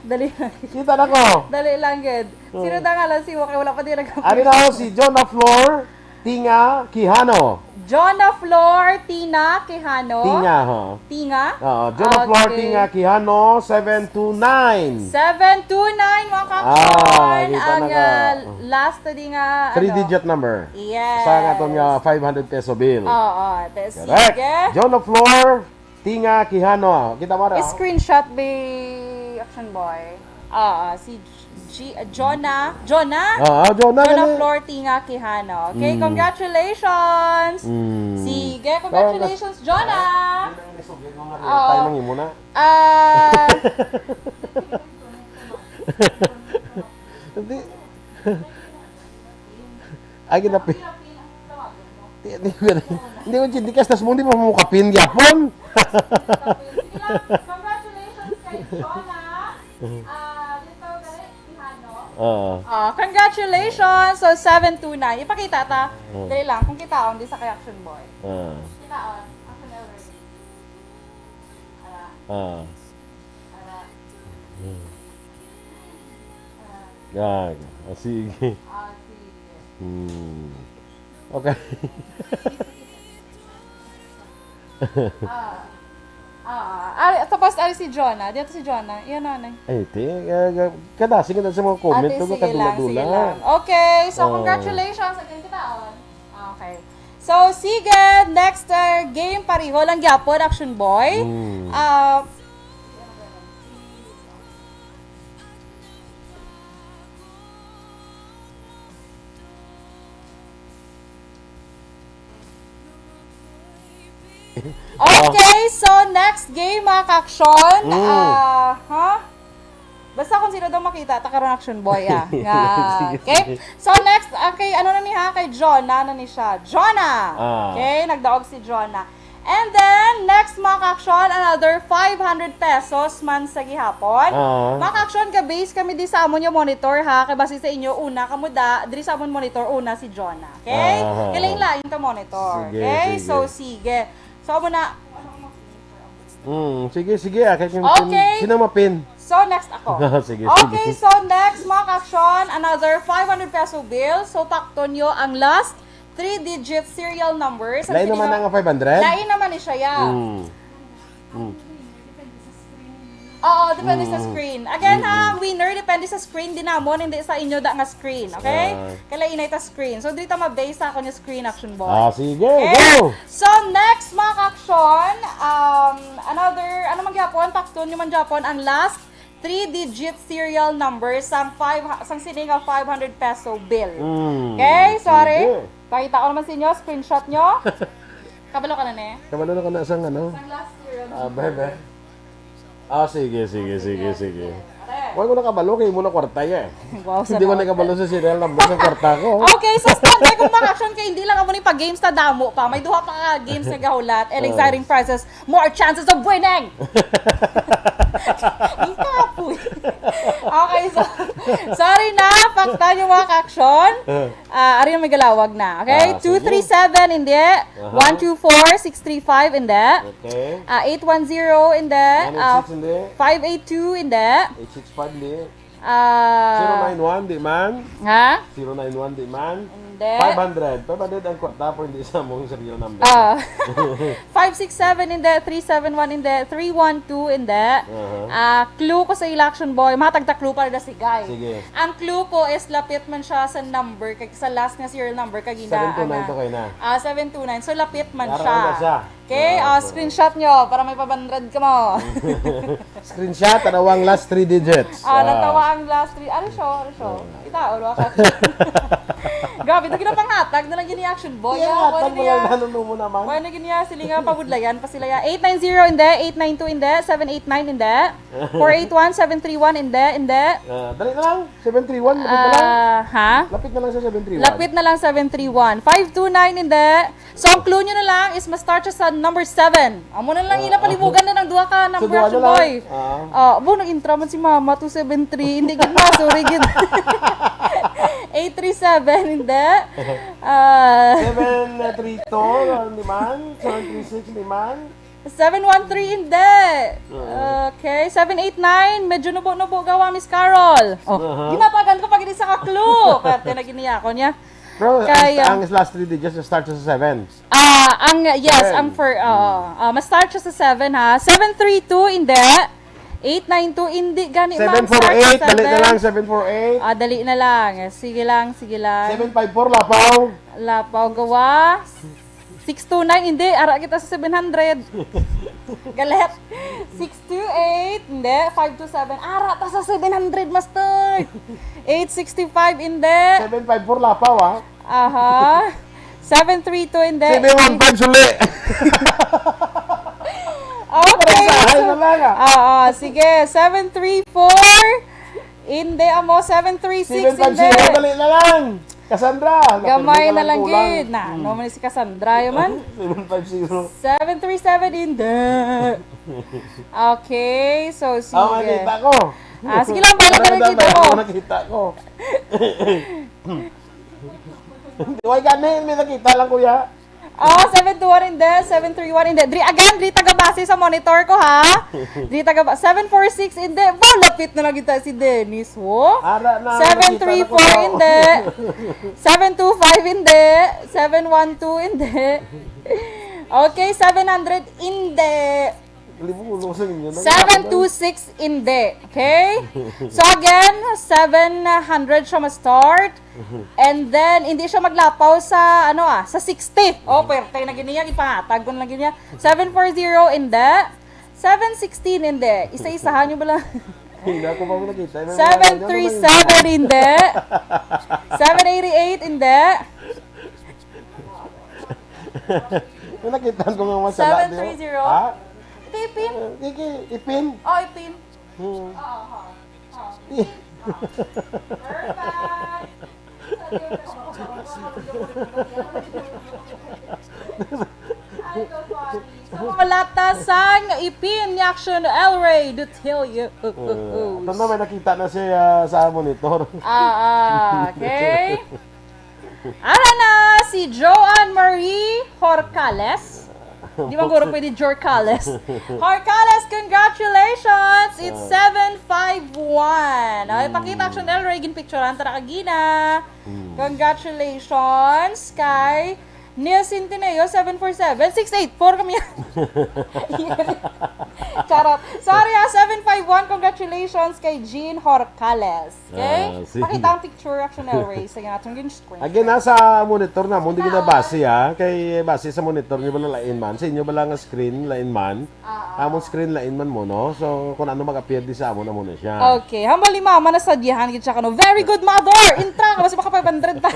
Dali lang. Kita na ko. Dali lang gid. Hmm. Sino na nga lang si Wak? Wala pa din nag- Ari na ho si Jonah Flor Tinga Quijano. Jonah Flor Tina Quijano. Tinga, ho. Tinga? Oo, Jonah Flor Okay. Tinga Quijano, seven two nine. Seven two nine, mga Ah, kaksyon. kita Ang, na ka. ah, last na di nga, Three ano? digit number. Yes. Sa aton nga five hundred peso bill. Oo, te-, Correct. sige. Jonah Flor Tinga Quijano. Kita mo ra. Screenshot, be, Action Boy. Oo, si G-, Jonah. Jonah? Ah, ah, Jonah, Jonah gani. Flor Tinga Quijano. Okay, Mm. congratulations. Mm. Sige, Tama na. congratulations, Jonah. Yun ang inisugid mo, Maria. Oo. Tayo manghimo na. Ah. Hindi. Ay, ginapi. Di, di, di, hindi mo chindikas, tas mo, di mo mo kapin gyapon. Sige lang. Congratulations kay Jonah. Ah, dito, dali, Tihano. Oo. Ah, congratulations. So, seven two nine. Ipakita ta. Oo. Dali lang, kung kitaon, di sa kay Action Boy. Oo. Kitaon, Action Elder. Ara. Oo. Ara. Hmm. Ara. Ah, ah, sige. Ah, sige. Hmm. Okay. Ah. Ah, ari, tapos ari si Jonah. Dito si Jonah. Iyan na, nay. Ay, ti, ah, ah, kada, sige na sa mga comment, Ate, huwag sige lang, sige katula-dula. lang. Okay, so Oh. congratulations. Again, kita on. Okay. So, sige, next, uh, game, pareho lang gyapon, Action Boy. Hmm. Ah, Okay, so next game, mga ka-action. Mm. Ah, ha? Basta kung sino daw makita, ta karon Action Boy, ah. Nga, Sige, okay? sige. So next, okay, ano na ni ha? Kay Jonah na ni siya. Jonah! Ah. Okay, nagdaog si Jonah. And then, next, mga ka-action, another five hundred pesos man sa gihapon. Ah. Mga ka-action, ka-base kami di sa amon nga monitor, ha? Kay basi sa inyo, una kamo da, diri sa amon monitor, una si Jonah. Okay? Ah. Kay lain-lain ka monitor. Sige, Okay? sige. So, sige. So, amo na. Mm, sige, sige. Ah, kay, kay, Okay. sino mapin? So, next ako. Sige, Okay, sige. so next, mga ka-action, another five hundred peso bill. So, takton nyo ang last three-digit serial number sa Lain naman sini-, ang five hundred? Lain naman ni siya, ya. Mm. Mm. Oo, depende sa Mm. screen. Again, ha, Mm-mm. winner, depende sa screen din namon, hindi sa inyo da nga screen, okay? Ah. Kalainay ta screen. So, dito ma-base sa akon yung screen, Action Boy. Ah, sige, Okay? go! So, next, mga ka-action, um, another, ano man gyapon, takton nyo man gyapon ang last three-digit serial number sang five, sang sini nga five hundred peso bill. Mm, Okay, sorry. sige. Pakita ko naman sa inyo, screenshot nyo. Kabalo ka na, ne? Kabalo na ka na sang ano? Sang last year. Ah, bebe. Ah, sige, sige, sige, sige. Ate. Wala ko nakabalo kay mo na kwarta, eh. Wow, Hindi mo salamat. nakabalo sa serial number sa kwarta ko. Okay, so standby kung mga ka-action kay hindi lang amo ni pag-games na damo pa. May duha pa ka games nga gahulat and Ah. exciting prizes. More chances of winning! Ang kapoy. Okay, so, sorry na, paktan yung mga ka-action. Ah. Ah, ari na may galawag na. Okay, Ah, sige. two three seven, hindi. Aha. One two four, six three five, hindi. Okay. Ah, eight one zero, hindi. Ah, Nine eight six, hindi. five eight two, hindi. Eight six five, hindi. Ah. Zero nine one, di man. Ha? Zero nine one, di man. Hindi. Five hundred. Five hundred ang kwarta, pero hindi sa among serial number. Ah. Five six seven in the, three seven one in the, three one two in the. Uh-huh. Ah, clue ko sa ila, Action Boy. Matagta clue para na si Guy. Sige. Ang clue ko is lapit man siya sa number, kag sa last nga serial number, kag ina, Seven two nine ana. To kayo na. Ah, seven two nine. So, lapit man Araw siya. Na siya. Okay, ah, ah, so screenshot nyo para may five hundred ka mo. Screenshot, tanawa ang last three digits. Ah, ah, natawa ang last three. Ano siya? Ano siya? Ah. Itaon, wala ka. Grabe, ito ginapanghatag na lang gini, Action Boy. Kaya ah, hatag mo lang, nanon mo naman. Wala na gini, ah, sila nga pabudlayan pa sila, ya. Eight nine zero in the, eight nine two in the, seven eight nine in the, four eight one, seven three one in the, in the. Ah, dali na lang, seven three one, lapit na lang. Ah, ha? Lapit na lang sa seven three one. Lapit na lang, seven three one. Five two nine in the. So, ang clue nyo na lang is ma-start siya sa number seven. Amo na lang, ah, ila palibugan na ng duha ka number, duha na Action lang. Boy. Ah. Ah, bo, nag-intra man si Mama, two seven three. Hindi gid na, sorry gid. Eight three seven, hindi. Ah. Seven three two, hindi man. Seven three six, hindi man. Seven one three, hindi. Ah. Okay, seven eight nine, medyo nubo-nubo gawa, Miss Carol. Oh, aha, ginatagan ko pa gid sa ka-clue. Perte na gini ako niya. Pero kaya ang, ang last three digits start sa seven. Ah, ang, yes, seven. Ang fir-, oo. Ah, ma-start siya sa seven, ha. Seven three two, hindi. Eight nine two, hindi gani ma-start sa seven. Seven four eight, dali na lang, seven four eight. Ah, dali na lang. Sige lang, sige lang. Seven five four, Lapaw. Lapaw, gawa. Six two nine, hindi. Ara kita sa seven hundred. Galit. Six two eight, hindi. Five two seven. Ara ta sa seven hundred, Master. Eight sixty-five, hindi. Seven five four, Lapaw, ah. Aha. Seven three two, hindi. Seven one five, suli. Okay, paresahan so, na lang, ah. Oo, sige. Seven three four, hindi, amo. Seven three six, hindi. Seven five zero, dali na lang. Cassandra, gamay na lang gid. Na, hmm, no man si Cassandra, yun man. Seven five zero. Seven three seven, hindi. Okay, so, sige. Ah, nakita ko. Ah, sige lang, balik na lang dito. Nakita ko. Why gani? May nakita lang, kuya. Oh, seven two one in the, seven three one in the. Dri, again, dri taga base sa monitor ko, ha? Dri taga ba-, seven four six in the. Wow, lapit na lang kita si Dennis, wo. Ara na, seven three four in the. Seven two five in the. Seven one two in the. Okay, seven hundred in the. Libulo sa inyo, no? Seven two six, hindi. Okay? So again, seven hundred siya ma-start. And then, hindi siya maglapaw sa, ano ah, sa sixty. Oh, pwerte na gini yan. Ipangatag ko na lang gini yan. Seven four zero, hindi. Seven sixteen, hindi. Isa-isahan nyo ba lang? Hindi ako pa nakita. Seven three seven, hindi. Seven eighty-eight, hindi. Yung nakita ko nga masala, di ba? Seven three zero? Ha? Ito, ipin. Eh, Kiki, ipin. Oh, ipin. Hmm. Oo, oo. Oo. Perfect. Malata sang ipin ni Action El Rey Dutilio. Eh, ito na, may nakita na siya, ah, sa monitor. Ah, ah, okay. Ara na si Joanne Marie Horcales. Di man guro pwede Jorcales. Horcales, congratulations! It's seven five one. Ay, pakita, Action El Rey, ginpicturan ta na kagina. Hmm. Congratulations kay Neil Centineo, seven four seven, six eight four kami yan. Charot. Sorry, ah, seven five one, congratulations kay Jean Horcales. Okay? Ah, sige. Pakita ang picture, Action El Rey, sa atong screen. Again, nasa monitor na mo, hindi na base, ah. Kay base sa monitor niyo, bala lain man. Sa inyo, bala nga screen, lain man. Ah, ah. Amon screen, lain man mo, no? So, kung ano mag-appear di sa amon, amo na siya. Okay. Hambal ni Mama, nasadyahan gid siya kano. Very good, mother! Intra ka, basta maka five hundred ta.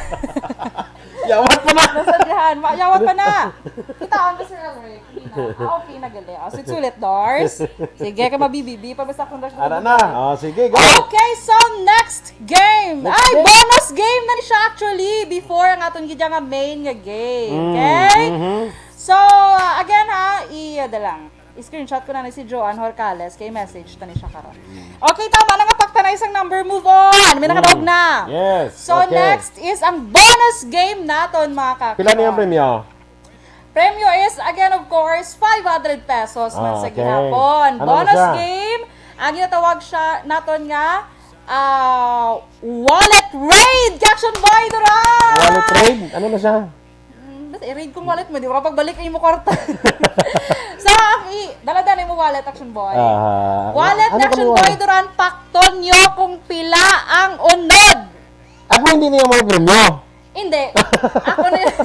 Yawat pa na! Nasadyahan. Ma-, yawat pa na! Kitaan ko, Sir Elric. Hindi na. Ah, okay na gali. Ah, sulit-sulit, Dars. Sige, kay mabibibi pa basta kung Dars. Ara na. Oh, sige, go. Okay, so next game. Next game. Ay, bonus game na ni siya actually before ang aton gid nga main nga game. Mm, okay? Mm-hmm. So, again ha, i-, ada lang. I-screenshot ko na ni si Joanne Horcales kay message ta ni siya karon. Mm. Okay, tama na nga pakta na isang number. Move on. May nakadaog na. Mm. Yes. So, okay. Next is ang bonus game naton, mga ka-, pila niya ang premyo? Premyo is, again, of course, five hundred pesos man sa gihapon. Ah, okay. Ano ba siya? Bonus game, ang ginatawag siya naton nga, ah, wallet raid kay Action Boy Duran! Wallet raid? Ano na siya? Mm, basta i-raid kong wallet mo, di ba? Pagbalik ay mo kwarta. So, ang i- dala-dala mo wallet, Action Boy. Ah, Wallet ano ni Action kami Boy wallet? Duran, pakton nyo kung pila ang unod. Ako hindi niya mga premyo. Hindi. Ako na yun.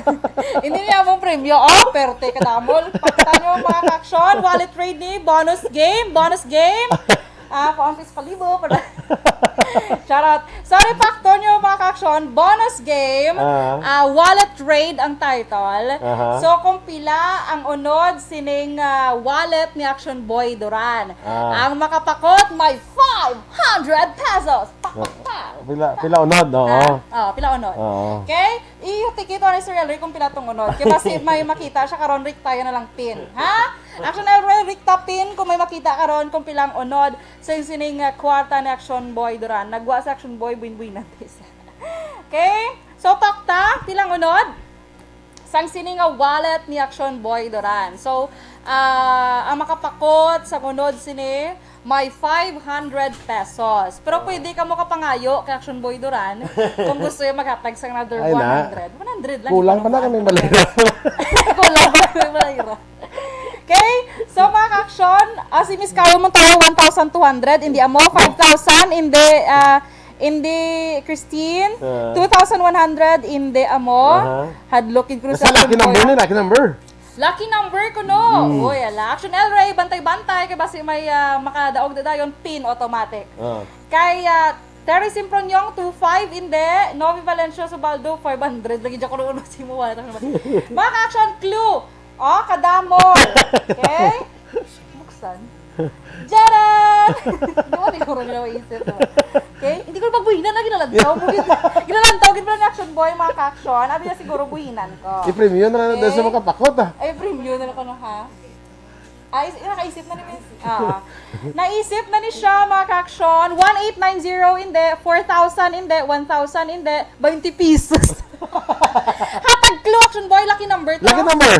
Hindi niya among premyo. Oh, perte ka damol. Paktan nyo, mga ka-action. Wallet raid ni. Bonus game. Bonus game. Ah, pampis palibo. Charot. Sorry, pakton nyo, mga ka-action. Bonus game. Ah. Ah, wallet raid ang title. Aha. So, kung pila ang unod sining ah, wallet ni Action Boy Duran. Ah. Ang makapakot may five hundred pesos. Pak, pak, pak. Pila, pila unod, oo. Ha? Oh, pila unod. Oo. Okay? I-tikito ni Sir Elroy kung pila tong unod. Kaya basi may makita siya karon, riktayan na lang pin. Ha? Action Elroy, rikta pin kung may makita karon kung pilang unod sa sining ah, kwarta ni Action Boy Duran. Nagwa sa Action Boy, buin-buinan. Okay? So, pakta, pilang unod? Sang sini nga wallet ni Action Boy Duran. So, ah, ang makapakot sa unod sini may five hundred pesos. Pero pwede ka mo kapangayo kay Action Boy Duran kung gusto yung maghatag sa another Ay, na. one hundred. One hundred lang. Kulang pa na kami malira. Kulang pa kami malira. Okay? So, mga ka-action, ah, si Miss Carol Montayo, one thousand two hundred, hindi amo, five thousand, hindi, ah, hindi, Christine, Ah. two thousand one hundred, hindi amo, Aha. Hadlok in Cruz. Basta lucky number ni, lucky number. Lucky number ko, no? Mm. Uy, ala. Action El Rey, bantay-bantay, kay basi may ah, makadaog na dayon, pin automatic. Ah. Kay ah, Terry Simproniong, two five, hindi. Novi Valencia Subaldo, five hundred. Lagi dyan ko nung si mo, wala na naman. Mga ka-action, clue. Oh, kadamo. Okay? Buksan. Jared! Di ba, siguro nila maisip, no? Okay? Hindi ko pagbuhinan na ginalantaw mo. Ginalantaw, gid pala ni Action Boy, mga ka-action. Abi niya siguro buhinan ko. I-premyo na lang Okay. sa makapakot, ah. Ay, premyo na lang ko, no, ha? Ah, is- nakaisip na ni Miss. Ah. Naisip na ni siya, mga ka-action. One eight nine zero, hindi. Four thousand, hindi. One thousand, hindi. Twenty pesos. Hatag clue, Action Boy. Lucky number to. Lucky number.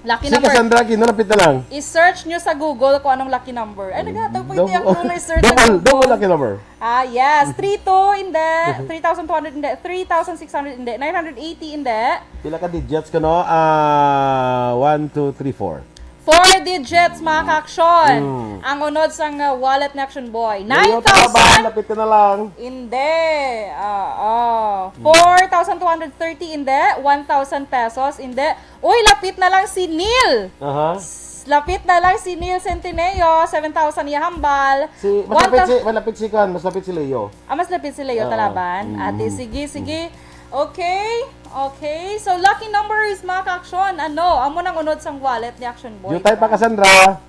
Lucky Sige, number. Sandra, ginalapit na lang. I-search nyo sa Google kung anong lucky number. Ay, naghatag po hindi ang Double, clue na i-search double, sa double Google. Lucky number. Ah, yes. Three two, hindi. Three thousand two hundred, hindi. Three thousand six hundred, hindi. Nine hundred eighty, hindi. Pila ka digits ka, no? Ah, one, two, three, four. Four digits, mga ka-action. Mm. Ang unod sang uh, wallet ni Action Boy. Leo Taban, Nine thousand. lapit ka na lang. Hindi. Ah, oh. Four thousand two hundred thirty, hindi. One thousand pesos, hindi. Uy, lapit na lang si Neil. Aha. Lapit na lang si Neil Centineo, seven thousand iya hambal. Si, mas One lapit thou- si, mas lapit si Kan, mas lapit si Leo. Ah, mas lapit si Leo Oo. Talaban. Mm. Ate, sige, sige. Okay, okay. So, lucky number is, mga ka-action. Ano? Amo nang unod sang wallet ni Action Boy. Jutay pa ka, Sandra.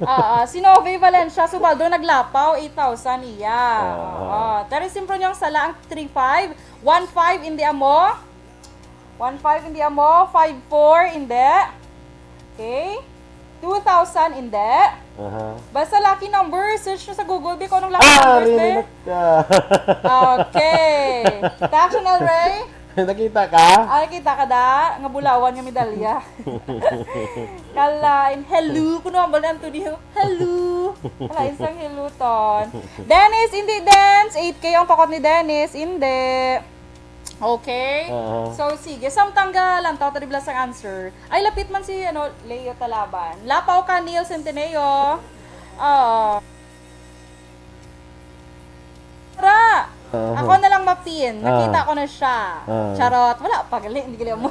Ah, ah, si Nove Valencia Subaldo naglapaw, eight thousand iya. Ah. Ah, Terry Simproniong sala ang three five. One five, hindi amo. One five, hindi amo. Five four, hindi. Okay. Two thousand, hindi. Aha. Basta lucky number, search nyo sa Google, Bi, kung anong lucky Ah, numbers, Bi. really? Ah. Okay. Action El Rey? Nakita ka? Ay, kita ka da? Nga bulawan nga medalya. Kalain. Hello. Kuno ang bal ni Antonio. Hello. Kalain sang hello ton. Dennis, hindi dance. eight K ang pakot ni Dennis. Hindi. Okay. Oo. So, sige. Samtang ga lantaw ta dibla sang answer. Ay, lapit man si, ano, Leo Talaban. Lapaw ka, Neil Centineo. Oo. Tara! Oo. Ako na lang mapin. Nakita Ah. ko na siya. Ah. Charot. Wala pa gali. Hindi gali mo.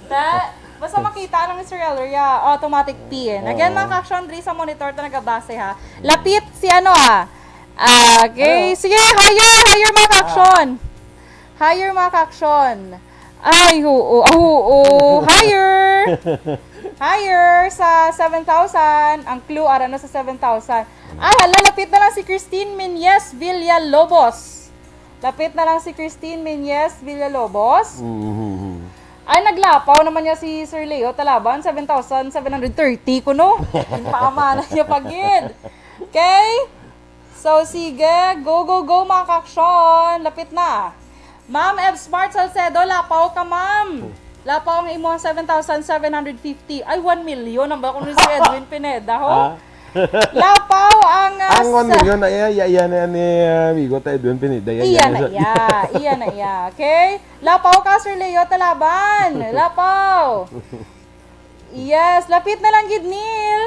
Ta, basta makita lang ni Sir Elria, automatic pin. Again, Oo. mga ka-action, diri sa monitor ta nagabase, ha. Lapit si ano, ah. Ah, okay. Ano? Sige, higher, higher, mga ka-action. Higher, mga ka-action. Ay, oo, oo, higher. Higher sa seven thousand. Ang clue, ara na sa seven thousand. Ay, hala, lapit na lang si Christine Menyes Villalobos. Lapit na lang si Christine Menyes Villalobos. Mhm. Ay, naglapaw naman niya si Sir Leo Talaban, seven thousand seven hundred thirty kuno. Ginpaamana niya pa gid. Okay? So, sige. Go, go, go, mga ka-action. Lapit na. Ma'am Ev Smart Salcedo, lapaw ka, ma'am. Lapaw ang imo ang seven thousand seven hundred fifty. Ay, one million. Ang ba kung si Edwin Pineda, ho? Ah? Lapaw ang, ah, Ang one sa million na iya, iya, iya na ni, ah, amigo ta Edwin Pineda. Iya, Iya iya na na siya. iya. Iya na iya. Okay? Lapaw ka, Sir Leo Talaban. Lapaw. Yes, lapit na lang gid, Neil.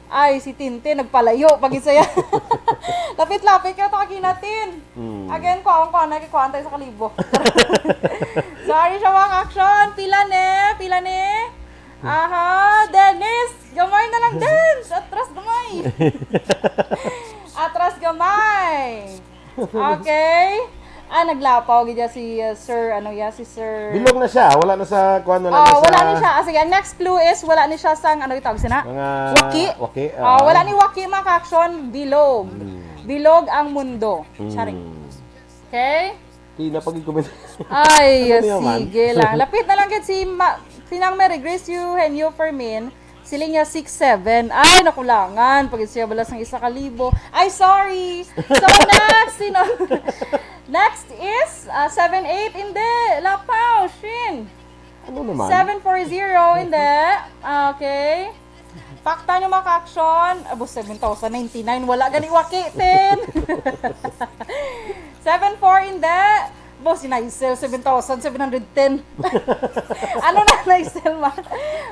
Ay, si Tintin, nagpalayo. Pag saya. Lapit-lapit ka to, Kinatin. Hmm. Again, kuhaon ko, ano, kuhaan tayo sa kalibo. Sorry siya, mga action. Pila ni? Pila ni? Aha, Dennis! Gamay na lang, Dennis! Atras gamay! Atras gamay! Okay. Ah, naglapaw gid ya si, uh, Sir, ano ya, si Sir Bilog na siya. Wala na sa, kuwan, wala na Oh, wala sa ni siya. Ah, sige, ang next clue is wala ni siya sang, ano itawag sina? Mga Waki. waki, Ah, ah. wala ni Waki, mga ka-action, bilog. Hmm. Bilog ang mundo. Hmm. Charing. Okay? Di na pag-comment. Ay, Ano niya man? sige lang. Lapit na lang gid si Ma-, Tinang Mary Grace Eugenio Fermin. Siling niya six seven. Ay, nakulangan. Pag siya bala sang isa ka libo. Ay, sorry. So, next, sino? Next is, ah, seven eight. Hindi. Lapaw, Shin. Ano naman? Seven four zero. Hindi. Ah, okay. Pakta nyo, mga ka-action. Abo, seven thousand ninety-nine. Wala gani Waki, ten. Seven four, hindi. Bo, si Nicel, seven thousand seven hundred ten. Ano na, Nicel, man?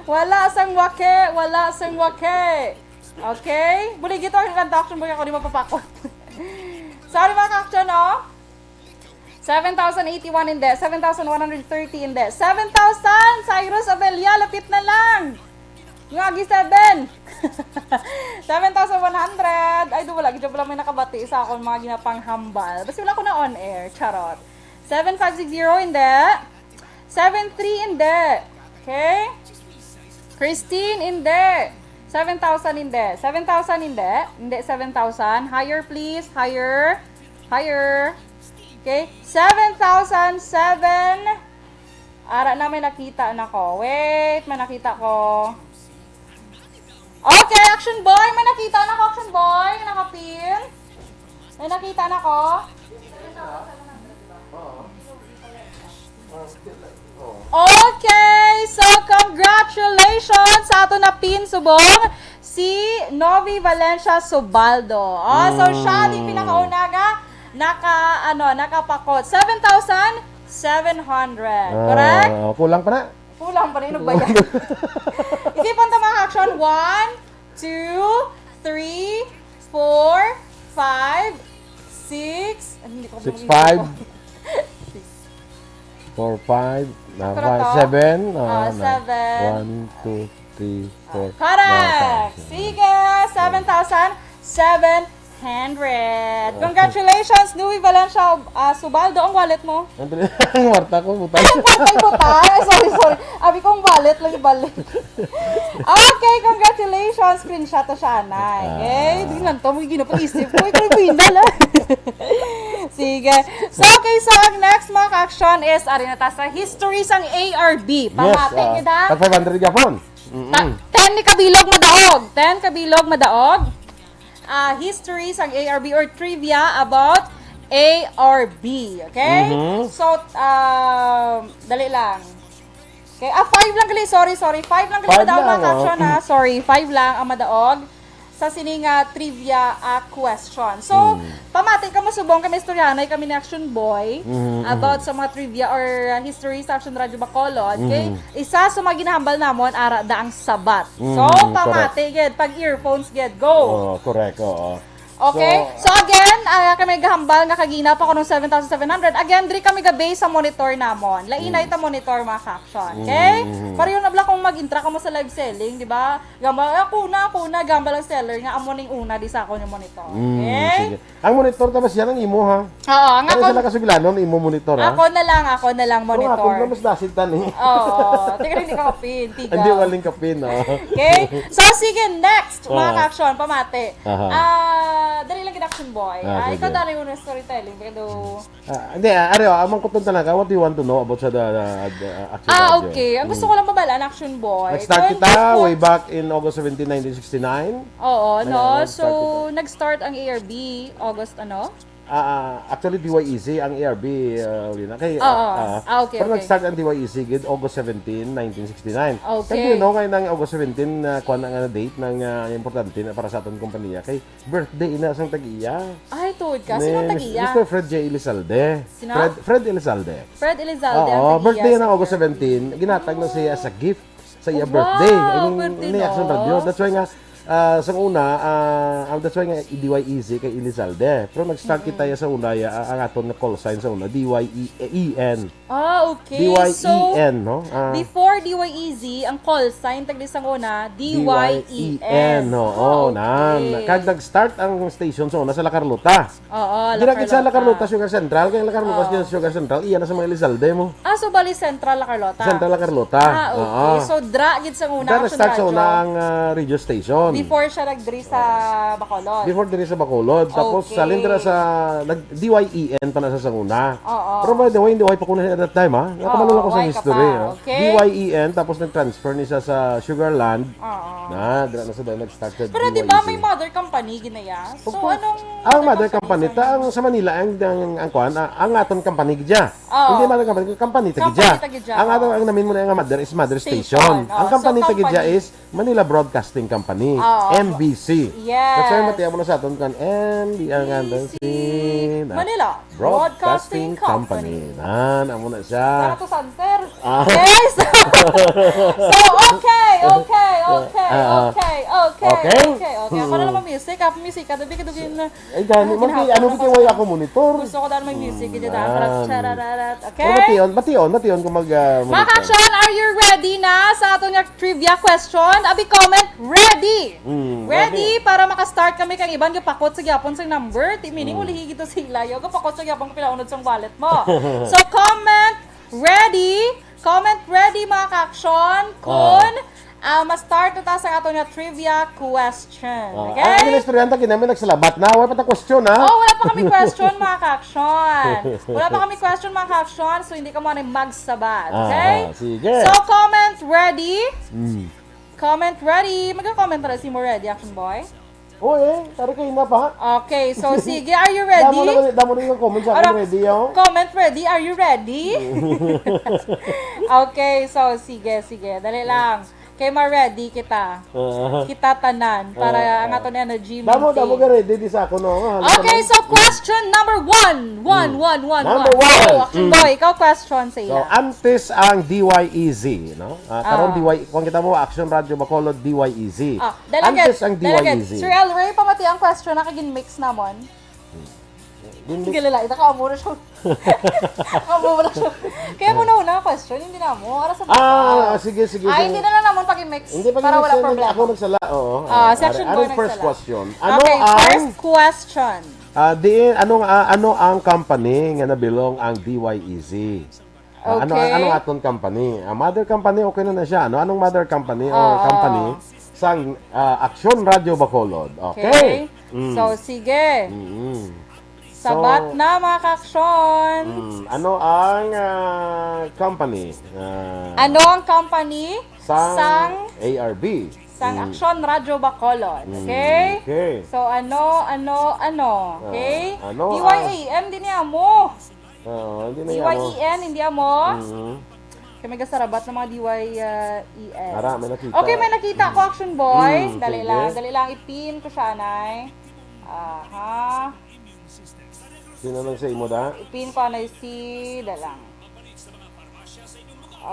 Wala sang Waki, wala sang Waki. Okay? Buligi to ang kanta, action boy, ako di mapapakot. Sorry, mga ka-action, oh. Seven thousand eighty-one, hindi. Seven thousand one hundred thirty, hindi. Seven thousand, Cyrus Abella, lapit na lang. Nga, agi seven. Seven thousand one hundred. Ay, do, wala gid pala may nakabati sa akon mga ginapanghambal. Basta wala ko na on air. Charot. Seven five six zero, hindi. Seven three, hindi. Okay? Christine, hindi. Seven thousand, hindi. Seven thousand, hindi. Hindi, seven thousand. Higher, please. Higher. Higher. Okay? Seven thousand seven. Ara na, may nakita na ko. Wait, may nakita ko. Okay, action boy. May nakita na ko, action boy. Nakapin. May nakita na ko. Okay, so congratulations sa ato na pin subong, si Novi Valencia Subaldo. Oh, so siya di Mm. pinakauna nga naka, ano, nakapakot. Seven thousand seven hundred. Ah, Correct? Kulang pa na. Kulang pa rin, nagbayad. Isipon ta, mga action. One, two, three, four, five, six. Ay, hindi ko Six, five. Four, five, na Pero five, to? seven, Ah, ah, na. seven. One, two, three, four, Correct! na, five, seven. Sige, seven thousand seven hundred. Congratulations, Louis Valencia, ah, Subaldo. Ang wallet mo? Ang dali, ang warta ko, butang. Ay, ang warta, butang. Ay, sorry, sorry. Abi ko, ang wallet lang, balik. Okay, congratulations. Screenshot to siya, anay. Ah. Eh, di lang to, may ginapag-isip ko. Ikaw yung pinda lang. Sige. So, okay, so ang next, mga ka-action, is ari na ta sa history sang A R B. Yes, Pamati ah, kita. Tag five hundred gapon. Mm-mm. Ta-, ten ni kabilog madaog. Ten kabilog madaog. Ah, history sang A R B or trivia about A R B. Okay? Mhm. So, um, dali lang. Okay? Ah, five lang gali. Sorry, sorry. Five lang gali Five madaog, lang, mga oh. ka-action, ha? Sorry, five lang ang madaog sa sini nga trivia, ah, question. So, Mm. pamati ka mo subong kami, istoryahanay kami ni Action Boy Mhm, mhm. about sa mga trivia or, ah, history sa Action Radio Bacolod. Okay? Mhm. Isa sa mga ginahambal namon, ara da ang sabat. So, Mhm, pamati correct. gid, pag earphones gid. Go! Oh, correct, oo. Okay? So, So, again, ah, kami gahambal nga kagina pa kuno seven thousand seven hundred. Again, diri kami ga-base sa monitor namon. Lainay Mm. ta monitor, mga ka-action. Okay? Mm, mm. Pareho na bala kung mag-intra ka mo sa live selling, di ba? Gamba, "Ako na, ako na," gamba lang seller nga, "Amo ning una di sa ako yung monitor." Mm, Okay? sige. Ang monitor ta ba siya ang imo, ha? Oo, ang Ano ako, sila kasugilanon, imo monitor, ha? ako na lang, ako na lang Pero monitor. ako na mas dasit tan, eh. Oo, tika rin, hindi ka kapin, tigaw. Hindi, waling kapin, oh. Okay? So, sige, next, mga Oo. ka-action, pamati. Aha. Ah, dali lang gid, action boy. Ah, Ah, ikaw, sige. dari mo na storytelling, pero Ah, hindi, ah, Ari, oh, amang kuton talaga, what do you want to know about sa the, the, the, uh, Action Ah, Radio? okay. Ang gusto Mm. ko lang mabalaan, action boy. Nag-start Twenty kita four way back in August seventeen, nineteen sixty-nine. Oo, Ano, no? nag-start So, kita. nag-start ang A R B, August, ano? Ah, actually, D Y E Z ang A R B, ah, Lina. Kay, Oo. ah, ah, Ah, okay, pero okay. Nag-start ang D Y E Z gid August seventeen, nineteen sixty-nine. Okay. Kag you know, kay nang August seventeen, na kuan nga date nang ah, importante na para sa aton kompanya. Kay birthday na sang tag-iya. Ay, tuod ka. Sino ang Ni tag-iya? Mister Fred J. Elizalde. Sino? Fred, Fred Elizalde. Fred Elizalde ang Oo, tag-iya birthday sa na August year. seventeen, ginatag na siya sa gift sa iya Wow, birthday. Ang birthday, ni no? Action Radio. That's why nga, ah, sa una, ah, ang that's why nga D Y E Z kay Elizalde. Pero nag-start kita ya sa una, ya, ang aton nga call sign sa una, D Y E N. Ah, okay. D Y E N, So, no? Ah, before D Y E Z, ang call sign tagdi sang una, D Y E N. D Y E N, oo, Ah, nan. okay. Kag nag-start ang station sa una sa La Carlota. Oo, La Dira gid sa La Carlota, Carlota. Sugar Central. Kay La Carlota, Oo. Sugar Central, iya na sa mga Elizalde mo. Ah, so bali Central La Carlota? Central La Carlota. Ah, okay. Oo. So, dra gid sang una Dira Action start sa Radio. Una ang ah, radio station. Before siya nagdiri sa Bacolod. Before diri sa Bacolod. Tapos, Okay. Salin dira sa, nag, D Y E N pa na sa sanguna. Oo. Pero by the way, hindi way pa ko na at that time, ha? Nakabalo Oo, lang ko sa way ka history, pa. ha? Okay. D Y E N, tapos nag-transfer ni siya sa Sugarland. Oo. Na, dira na sa dahil nag-start sa Pero di D Y E Z. Ba may mother company ginaya? Of So, course. anong Ang mother company, sa ta, ang sa Manila, ang, ang, ang kwan, ah, ang aton company gidya. Oo. Hindi mother company, company ta Company gidya. ta gidya, Ang oo. aton, ang namin mo na ang mother is mother station. Station, oh. Ang company So, ta gidya company. Is Manila Broadcasting Company, Oo. M B C. Yes. That's why matiya mo na sa aton kan M B C. Ang ganda B C. sin-, ah, Manila Broadcasting Broadcasting Company. Company. Nan, amo na siya. Para to Santer. Ah. Yes! So, okay, okay, okay, Ah, ah. okay, okay, Okay? okay, okay. Ako na lang mag-music. Ako music, katabi ka dugin na. Ay, gani, Ah, mati, ginhapon ano ako ba kay sa way ako monitor? Gusto ko daan mag-music. Ganyan, Nan. dapat chararat. Okay? Pero mation, mation, mation kung mag, ah, Mga monitor. Action, are you ready na sa aton nga trivia question? Abi, comment, ready! Mm, Ready para maka-start kami kang iban gapakot sa gyapon sa number. Ti meaning, Mm. ulihi gito sila. Yo, gapakot sa gyapon kapila unod sang wallet mo. So, comment, ready! Comment, ready, mga ka-action. Kun ah, ma-start na ta sa aton nga trivia question. Oh, Okay? Ang inistoryahan ta, kinami nagsalabat na. Wala pa ta question, ha? Oh, wala pa kami question, mga ka-action. Wala pa kami question, mga ka-action. So, hindi ka mo na magsabat. Ah, Okay? Sige. So, comment ready? Mm. Comment ready? Mag-comment na si mo ready, Action Boy? Oh, eh. Tari kayo na pa. Okay, so sige, are you ready? Damo na, damo na yung comment sa akin, Ara, ready, oh. Comment ready, are you ready? Okay, so sige, sige, dali lang. Kay ma-ready kita. Ah. Kita tanan para Ah. ang aton energy Damo, maintain. damo ka ready di sa ako, no? Halos Okay, naman. So question number one. One, one, one, Number one. one. Oh, Action Boy, ikaw question sa So, ila. Antes ang D Y E Z, no? Ah, karon Ah. D Y, kung kita mo, Action Radio Bacolod, D Y E Z. Ah, dalagat, Antes ang dalagat. D Y E Z. Sir Elroy, pamati ang question na kagin mix namon. Din- Sige, lalaki, nakaamo na siya. Amo na siya. Kaya mo na una question, hindi na mo. Ara sa Ah, sige, sige, Ay, sige. Hindi na lang namon pag-mix Hindi pa para wala nag-send, problema. Ako nagsala, oo. Ah, Oo, section ano boy yung first nagsala. Question? Ano Okay, ang, first question. Ah, di, ano, ah, ano ang company nga nabilong ang D Y E Z? Ah, ano, Okay. ano ang aton company? Ah, mother company, okay na na siya. Ano, anong mother company or Oo. Company sang ah, Action Radio Bacolod? Okay. Okay. Mm. So, sige. Mm-mm. Sabat So, na, mga ka-action. Mm, ano ang ah, company? Ah, Ano ang company Sang, sang, A R B. sang Mm. Action Radio Bacolod. Mm, Okay? okay. So, ano, ano, ano? Ah, Okay? ano D Y A M, hindi niya mo. Oo, hindi na D yan Y mo. E N, hindi niya mo. Mm. Kaya may kasarabat ng mga D Y E N. Ara, may nakita. Okay, may nakita ko, Action Boy. Mm, Dali sige. lang, dali lang. I-pin ko siya, Nay. Aha. Sino nang sa imo da? I-pin ko, Nay, si, dali lang.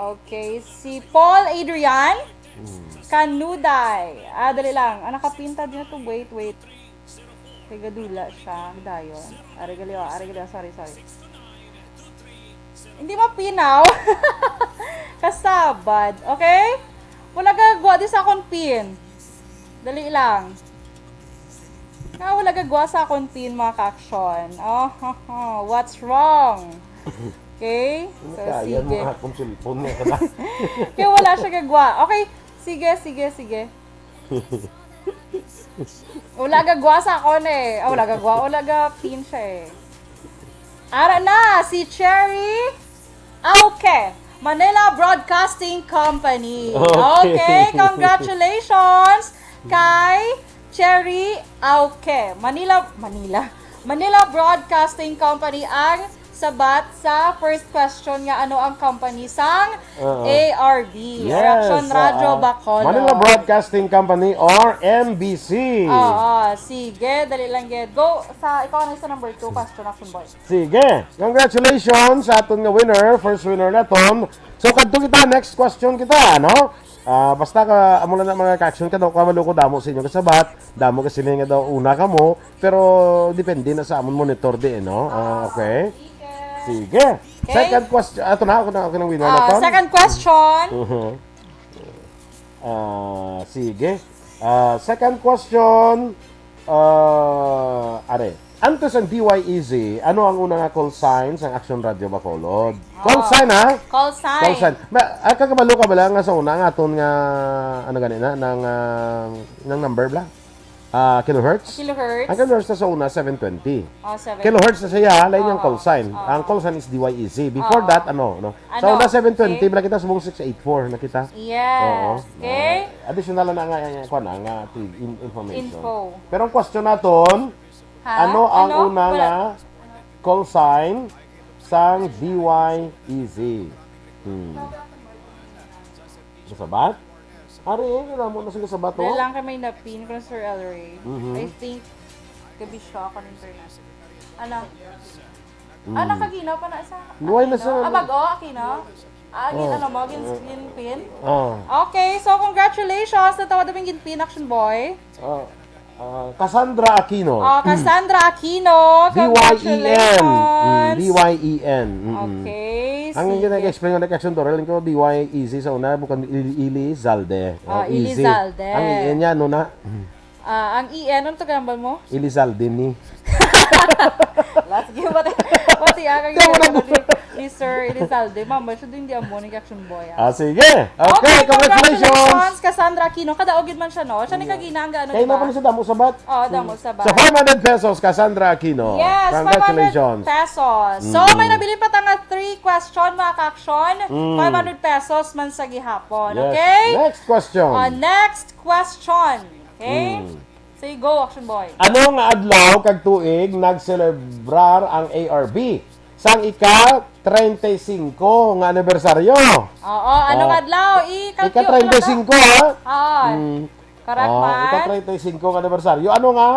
Okay, si Paul Adrian Mm. Canuday. Ah, dali lang. Ah, nakapinta din ito. Wait, wait. Kay gadula siya. Dayon. Ari gali, oh. Ari gali, oh. Sorry, sorry. Hindi mapinaw. Kasabad. Okay? Wala gagwa di sa akong pin. Dali lang. Na wala gagwa sa akong pin, mga ka-action. Oh, what's wrong? Okay? So, Kaya mo sige. Akong cellphone nga ka ba? Kaya wala siya gagwa. Okay. Sige, sige, sige. Wala gagwa sa akon eh. Ah, wala gagwa. Wala ga pin siya eh. Ara na, si Cherry Auke, Manila Broadcasting Company. Okay. Okay, congratulations kay Cherry Auke. Manila, Manila. Manila Broadcasting Company ang sabat sa first question nga ano ang company sang Oo. A R B, Yes, Action Radio oo. Bacolod. Manila Broadcasting Company or M B C. Oo, sige, dali lang gid. Go sa ikaw na sa number two question, Action Boy. Sige, congratulations sa aton nga winner, first winner naton. So kadto kita, next question kita, no? Ah, basta ka amo lang na mga ka-action ka daw, kabalo ko damo sa inyo kasabat, damo ka sila nga daw una kamo, pero depende na sa amon monitor di, eh, no? Ah, okay. Sige. Okay. Second question. Ato na, ako na, ako nang winner Ah, naton. Second question. Mhm. Ah, sige. Ah, second question. Ah, are. Antes ang D Y E Z, ano ang una nga call sign sang Action Radio Bacolod? Call Ah, sign, ha? Call sign. Call sign. Ma, ah, kakabalo ka bala nga sa una nga aton nga, ano gani na, nang, ah, nang number bala? Ah, kilohertz? Kilohertz. Ang kilohertz na sa una, seven twenty. Oh, seven. Kilohertz na siya, lain yung Oo. call sign. Oo. Ang call sign is D Y E Z. Before Oo. that, ano, no? Sa Ano? una, seven twenty, Okay. bala kita subong six eight four, nakita? Yes. Oo. Okay. Ah, additional na nga, nga, nga, kuwan na, nga, in-, information. Info. Pero ang question naton, Ha? ano ang Ano? una Wala. nga call sign sang D Y E Z? Hmm. Nasabat? Ari, eh, kailangan mo na sila sabat, Dahil oh. lang kay may napin ko na Sir El Rey. Mhm. I think, gabi siya ako ng internet. Ano? Mm. Ah, nakaginaw pa na sa Why na Aquino? sa Ah, bago, Aquino? Ah, gin-, Oh. ano mo, gin-, gin-pin? Oh. Okay, so congratulations. Natawa na ba yung gin-pin, Action Boy? Ah, ah, Cassandra Aquino. Oh, Cassandra Aquino, D Y E N. Mm, congratulations. D Y E N. Mm-mm. Okay, Ang sige. gina-explain ko na Action Dorel ko, D Y E Z sa una, bukan Ili-, Ilizalde. Oh, Oh, easy. Ilizalde. Ang E N niya, ano na? Ah, ang E N, ano to gambal mo? Ilizalde ni. Last game, pati, pati ang Kaya mo na ni, ni Sir Elizalde. Ma'am, ba siya din di amo ni Action Boy, ah. Ah, sige. Okay, Okay, congratulations. congratulations, Cassandra Aquino. Kadaog gid man siya, no? Siya ni Yeah. kagina ang gaano, Kaya di na ba? pa na siya damo sabat? Oo, damo sabat. So, five hundred pesos, Cassandra Aquino. Yes, Congratulations. five hundred pesos. So, Mm. may nabilin pa ta nga three question, mga ka-action. Mm. Five hundred pesos man sa gihapon, Yes. okay? Next question. Ah, next question. Okay? Mm. Say go, Action Boy. Ano nga adlaw kag tuig nagselebrar ang A R B sang ika treinta y cinco nga anibersaryo? Oo, ano Oh. nga adlaw? Ika Ikatyo, treinta y cinco, ha? Oo. Mm. Correct Oh, man. ika treinta y cinco nga anibersaryo. Ano nga,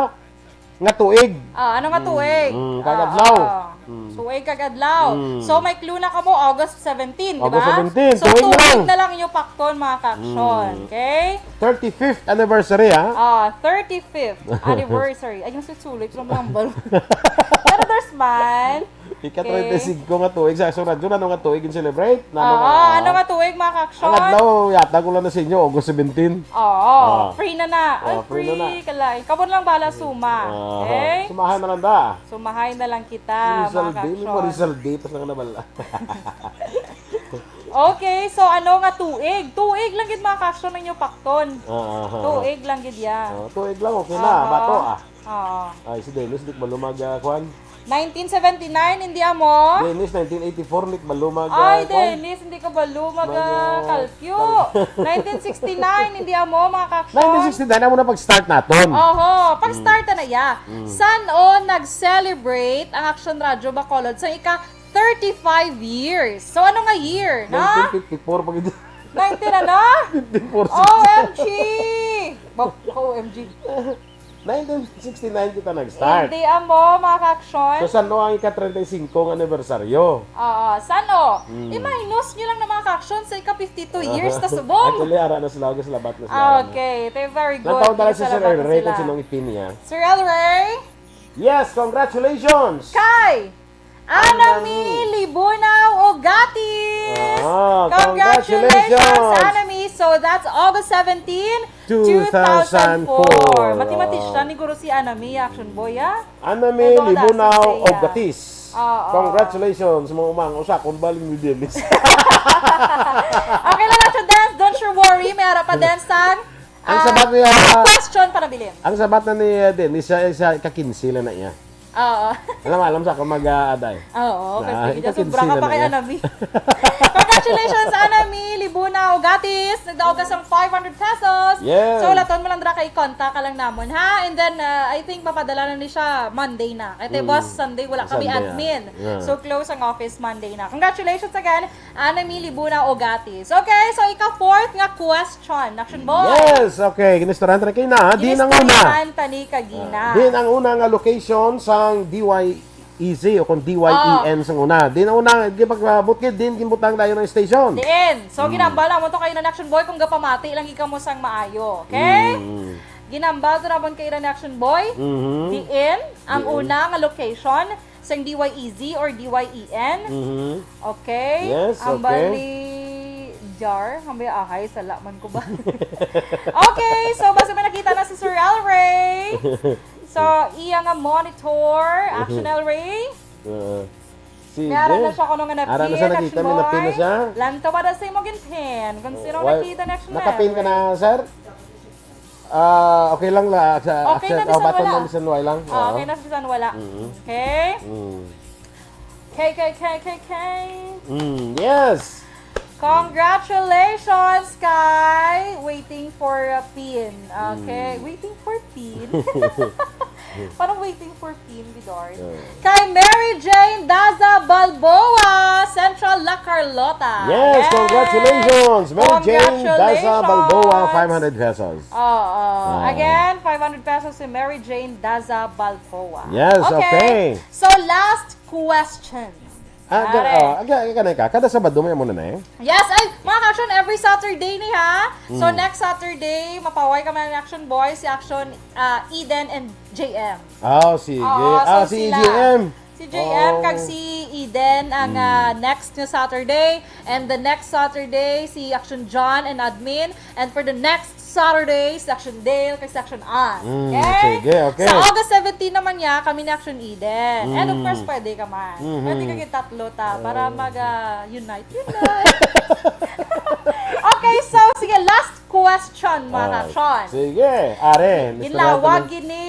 nga tuig? Ah, ano nga Mm. tuig? Mm, kag Ah, adlaw. oo. Mm. Tuig kag adlaw. Mm. So, may clue na kamo, August seventeen, di August ba? seventeen, So, tuig na tuig lang. na lang inyo pakton, mga ka-action. Mm. Okay? Thirty-fifth anniversary, ha? Ah, thirty-fifth anniversary. Ay, yung sulit-sulit lang number. Pero there's man. Ika Okay. treinta y cinco nga tuig sa Action Radio, ano nga tuig in celebrate? Nano Oo, nga, ano nga tuig, mga ka-action? Ang adlaw, yata ko lang na sa inyo, August seventeen. Oo, Ah. free na na. Ay, Ah, free na free, na. kalay. Kamo na lang bahala suma. Ah, Okay? sumahan na lang da. Sumahay na lang kita, mga Rizal Day, may ka-action. Rizal Day, tas lang nabala. Okay, so ano nga tuig? Tuig lang gid, mga ka-action, ang inyo pakton. Ah, ah, ah. Tuig lang gid ya. Oh, tuig lang, okay na. Aha. Bato, ah. Oo. Ay, si Dennis, di ko malumag, ah, kwan. Nineteen seventy-nine, hindi amo? Dennis, nineteen eighty-four, di ko malumag, ah, Ay, kwan. Dennis, hindi ka malumag, Mag, ah, ah, kalkyo. kal- Nineteen sixty-nine, hindi amo, mga ka-action. Nineteen sixty-nine, amo na pag-start naton. Oho, pag-start Mm. na ya. Mm. San-o nag-celebrate ang Action Radio Bacolod sa ika thirty-five years? So, ano nga year, na? Nineteen fifty-four pa gid. Nineteen ano? Fifty-four. O M G! Ba-, O M G. Nineteen sixty-nine kita nag-start. Hindi amo, mga ka-action. So, san-o ang ika treinta y cinco nga anibersaryo? Oo, san-o? Hmm. I-minus nyo lang na, mga ka-action, sa ika fifty-two years, ta subong. Actually, ara na sila, August labat na sila, Ah, ano. okay. They're very good. Nagtaon talaga si Sir Salamat El na Rey kung sila. sinong ipin niya. Sir El Rey? Yes, congratulations! Kay Anami Anami. Libunaw Ugatis! Ah, Congratulations, congratulations! Anami! So, that's August seventeen, Two thousand four. two thousand four. Mathematician ni Guro si Anami, Action Boy, ah. Anami May duha Libunaw sa iya. Ugatis. Oo. Congratulations, mga umang. Usa, kung baling ni Dennis. Okay lang, Action Dance. Don't you worry. May ara pa dance sang, Ang ah, sabat niya, question pa nabilin. ang sabat na ni, uh, Dennis, siya, siya, ika-kinse lang na iya. Oo. Alam, alam sa ako mag-aaday. Oo, Ah, pwede ka dyan. Sobra ka pa kay Anami. Congratulations, Anami Libuna Ogatis. Nagdaog ka sang five hundred pesos. Yes. So, laton mo lang dira kay kontak ka lang namon, ha? And then, uh, I think mapadala na ni siya Monday na. Kay Mm. Boss, Sunday, wala kami Sunday, ah. admin. Yeah. So, close ang office Monday na. Congratulations again, Anami Libuna Ogatis. Okay, so ika-fourth nga question, Action Boy. Yes, okay. Ginistoryahan ta na kaina, ha? Diin ang una? Ginistoryahan ta ni kagina. Ah, diin ang una nga location sang D Y E Z o kung D Y E N sang una. Diin ang una, di pagbutkid, diin ginbutang dayon ang station. Diin. So, Mm. ginambal mo to kayo na Action Boy kung gapamati lang ikaw mo sang maayo. Okay? Mm. Ginambal to namon kayo na Action Boy. Mhm. Diin ang Diin. una nga location sang D Y E Z or D Y E N. Mhm. Okay? Yes, Ambal okay. ni Jar. Ambal, ahay, sala man ko ba? Okay, so basta may nakita na si Sir Elray. So, iya nga monitor, Action Elray. Uh, si May aram na Jen. siya kung ano nga Aram na napin, siya nakita, Action may napin na Boy. siya. Lantaw ba na sa imo ginpin? Kung sino Oh, why? nakita na Action Nakapin ka na, Elray. sir? Ah, okay lang la, sa, Okay sa, na, oh, bisan button wala. lang, bisan wala lang. Ah, Oo. okay na, bisan wala. Mm. Okay? Mm. K, K, K, K, K. Mm, yes. Congratulations kay Waiting for a Pin. Okay, Mm. Waiting for Pin. Parang Waiting for Pin, Bidor. Yeah. Kay Mary Jane Daza Balboa, Central La Carlota. Yes, Yes! congratulations, Mary Jane Daza Balboa, Congratulations! five hundred pesos. Oo. Ah. Again, five hundred pesos si Mary Jane Daza Balboa. Yes, Okay. okay. So, last question. Ah, ga-, Pare. oh, aga, aga na ka. Kada Sabado may amo na na eh. Yes, ay, mga ka-action, every Saturday ni ha. So, Mm. next Saturday, mapaway kami ng Action Boy, si Action, ah, Eden and J M. Ah, sige. Oo, so Ah, si sila. J M. Si J M Oh. kag si Eden ang, Mm. ah, next nga Saturday. And the next Saturday, si Action John and Admin. And for the next Saturday, si Action Dale kag si Action Ann. Mm, Okay? sige, okay. Sa August seventeen naman niya, kami ni Action Eden. And of Mm. course, pwede ka man. Mhm. Pwede ka yung tatlo ta para Ah. mag, ah, unite. Unite! Okay, so, sige, last question, mga Ah, ka-action. sige, are, Mister Ginlawag Anthony. gini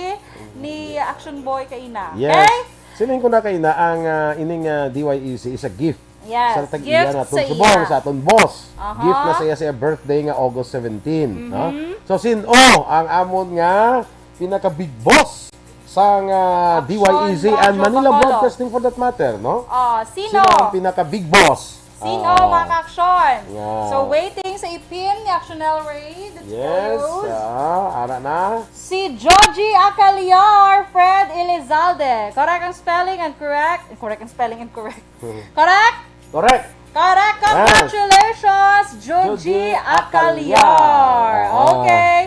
ni Action Boy kaina. Yes. Okay? Siling ko na kaina ang, ah, ining, ah, D Y E C is a gift Yes, sa tag-iya gift naton sa subong, iya. sa aton boss. Aha. Gift na sa iya sa iya birthday nga August seventeen, no? Mhm. So, sin-o ang amon nga pinaka-big boss sang, ah, Action D Y E Z and Radyo Manila Bacolod. Broadcasting for that matter, no? Ah, sino? Sino ang pinaka-big boss? Sino, Ah. mga ka-action? Yeah. So, waiting sa ipin ni Action Elray. That's Yes, close. ah, ara na. Si Joji Acaliar, Fred Elizalde. Correct ang spelling and correct. Correct ang spelling and correct. Correct? Correct. Correct. Yes. Congratulations, Joji Joji Acaliar. Acaliar. Ah. Okay.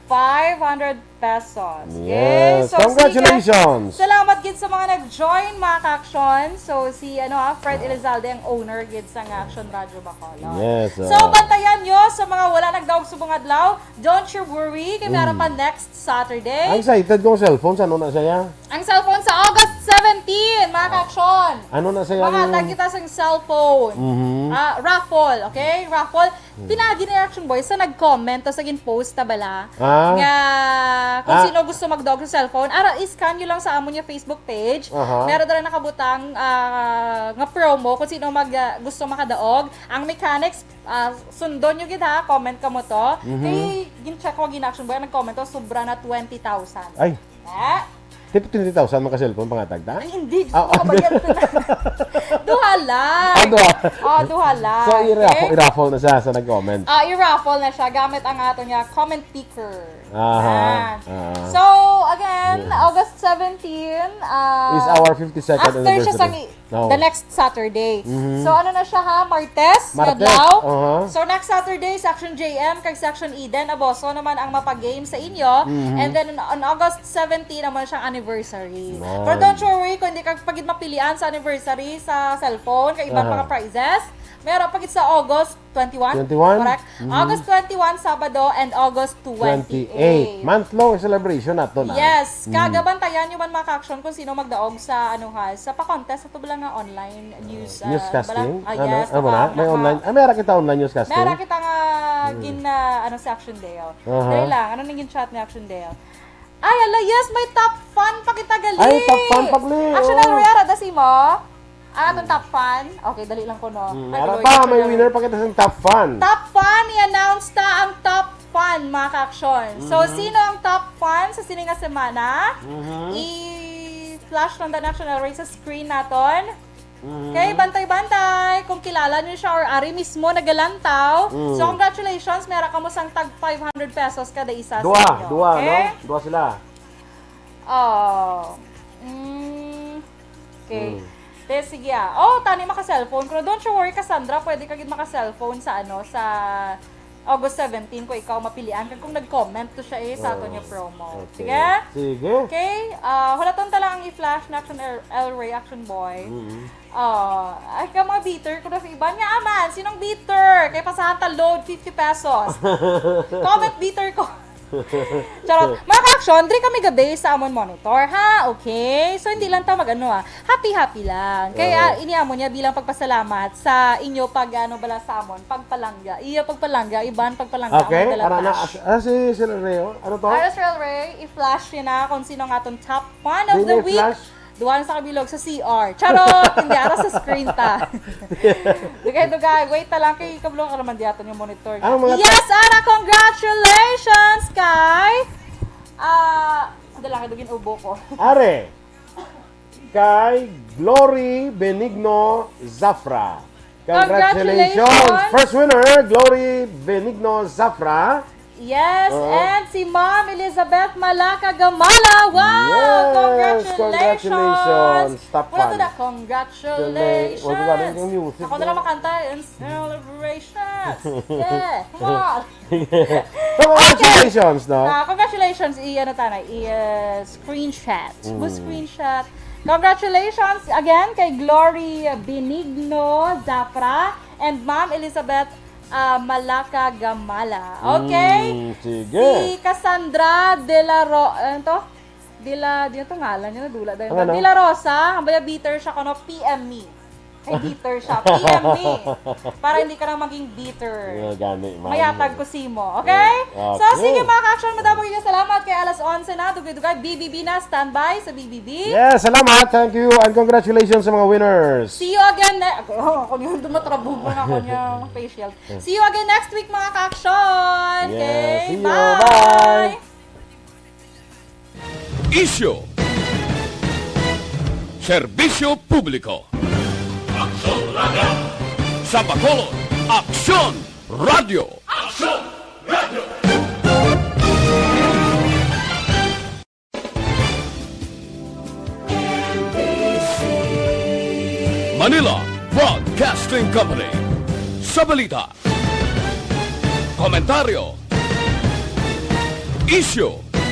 Five hundred pesos. Yes. Okay, so, Congratulations. sige. Salamat gid sa mga nag-join, mga ka-action. So, si, ano, ah, Fred Ah. Elizalde ang owner gid sa nga Action Radyo Bacolod. Yes, So, ah. bantayan nyo sa mga wala nagdaog subong adlaw. Don't you worry. Kay may Mm. ara pa next Saturday. Ang excited kong cellphone, sa ano na siya? Ang cellphone sa August seventeen, mga ka-action. Ano na siya Mga yung tagita sang cellphone. Mhm. Ah, raffle, okay? Raffle. Hmm. Pinaagi ni Action Boy sa nag-comment, tapos naging post na bala Ah. nga kung Ah. sino gusto magdaog sa cellphone, ara, i-scan nyo lang sa amon nga Facebook page. Aha. Meron na nakabutang, ah, nga promo kung sino mag, ah, gusto makadaog. Ang mechanics, ah, sundon nyo gid ha, comment ka mo to. Mhm. Kay gin-check ko gid ni Action Boy, nag-comment to, sobra na twenty thousand. Ay. Eh? Tip twenty thousand, maka-cellphone, pangatag ta? Ay, hindi. Diyos Ah, ko, okay. kabayan ko na. Duha lang. Ah, duha. Oh, duha lang. So, i-raffle, Okay? i-raffle na siya sa nag-comment. Ah, i-raffle na siya gamit ang ato niya comment picker. Aha. Yan. Ah. So, again, Hmm. August seventeen, ah, Is our fifty-second after siya anniversary. sang i-, No. the next Saturday. Mhm. So, ano na siya, ha? Martes, Martes, adlaw. Aha. So, next Saturday, Section J M kag Section Eden, aboso naman ang mapag-game sa inyo. Mhm. And then, on August seventeen naman siyang anniversary. Nice. Pero don't you worry, kung hindi ka pa gid mapilian sa anniversary sa cellphone, kag iban Aha. mga prizes, meron pa gid sa August twenty-one? Twenty-one? Correct. Mhm. August twenty-one, Sabado, and August twenty-eight. Twenty-eight. Month-long celebration nato na. Yes. Mm. Kagabantayan nyo man, mga ka-action, kung sino magdaog sa, ano ha, sa pa-contest, ito bala nga online news, ah, Newscasting? bala? Ah, Ano? yes, Ano na? May naka- online? Ah, may ara kita online newscasting? May ara kita nga Mm. gin, ah, ano, sa Action Dale. Aha. Dali lang, ano nang gin-chat ni Action Dale? Ay, ala, yes, may top fan pa kita gali. Ay, top fan pa gali, Action oh. Already, ara, dasi mo? Ah, atong top fan? Okay, dali lang ko, no? Hmm, Ay, ara tuloy, pa, may tuloy. Winner pa kita sa top fan. Top fan, i-announce ta ang top fan, mga ka-action. So, Mhm. sino ang top fan sa sini nga semana? Mhm. I-flash lang dan, Action Already, sa screen naton. Mhm. Okay, bantay-bantay kung kilala niyo siya or ari mismo nagalantaw. Mm. So, congratulations, may ara kamo sang tag five hundred pesos kada isa sa Dua, inyo. Dua, Okay? No? Dua sila. Oh. Mm. Okay. Mm. Te, sige, ah. Oh, tani maka-cellphone. Pero don't you worry, Cassandra. Pwede ka gid maka-cellphone sa, ano, sa August seventeen, kung ikaw mapilian. Kag kung nag-comment to siya, eh, sa aton Oh, nga promo. Okay. Sige? Sige. Okay. Ah, hulaton ta lang ang i-flash na Action El, El Rey, Action Boy. Mm. Oh, ay, ka mga bitter ko na sa iban nga, aman. Sinong bitter? Kay pasahan ta load, fifty pesos. Comment bitter ko. Charot. Mga ka-action, diri kami gabi sa amon monitor, ha? Okay? So, hindi lang ta mag-ano, ha? Happy-happy lang. Kay, Oo. ah, ini amon niya bilang pagpasalamat sa inyo pag, ano, bala sa amon, pagpalangga. Iya, pagpalangga, iban, pagpalangga, Okay, amon dala ara na, flash. as-, ah, si, si Reo, ano to? Aras Real Ray, i-flash niya na kung sino nga atong top fan of Di the niya week. i-flash? Duha sa kabilog sa C R. Charot! Hindi, ara sa screen ta. Dugay-dugay. Wait na lang. Kay kablo ka naman di ato yung monitor niya. Ang mga Yes, ara! Congratulations kay... Ah, ang dala ka dugin ubo ko. Are, kay Glory Benigno Zafra. Congratulations! Congratulations! First winner, Glory Benigno Zafra. Yes, Oo. and si Ma'am Elizabeth Malaca Gamala. Wow! Yes, Congratulations! congratulations. Top Wala fan. to na, congratulations! Wala, wala yung music Ako na lang na. makanta, and celebrations! Yeah! Come on! So, congratulations, no? Ah, congratulations, i ano ta na, i uh, screenshot. Mo Mm. screenshot. Congratulations again kay Glory Benigno Zafra and Ma'am Elizabeth ah, Malaca Gamala. Okay? Mm, sige. Si Cassandra de la Ro-, ano to? De la, di na to ngalan niya, nadula dahil Ang ano? De la Rosa, ang baya bitter siya kuno, P M me. Ay, bitter siya. P M me. Para hindi ka na maging bitter. Yeah, gani, man. Mayatag ko simo. Okay? Yeah, So, okay. sige mga ka-action, madamo kayo salamat kay alas onse na, dugay-dugay, B B B na, standby sa B B B. Yes, salamat. Thank you and congratulations sa mga winners. See you again ne-, oh, ako niya, dumatrabog na ako niya, facial. See you again next week, mga ka-action. Yeah, Okay, see you. bye. Bye. Isyu. Serbisyo publiko. Aksyon Radio. Sa Bacolod, Aksyon Radio. Aksyon Radio. Manila Broadcasting Company. Sa balita, komentaryo, isyu,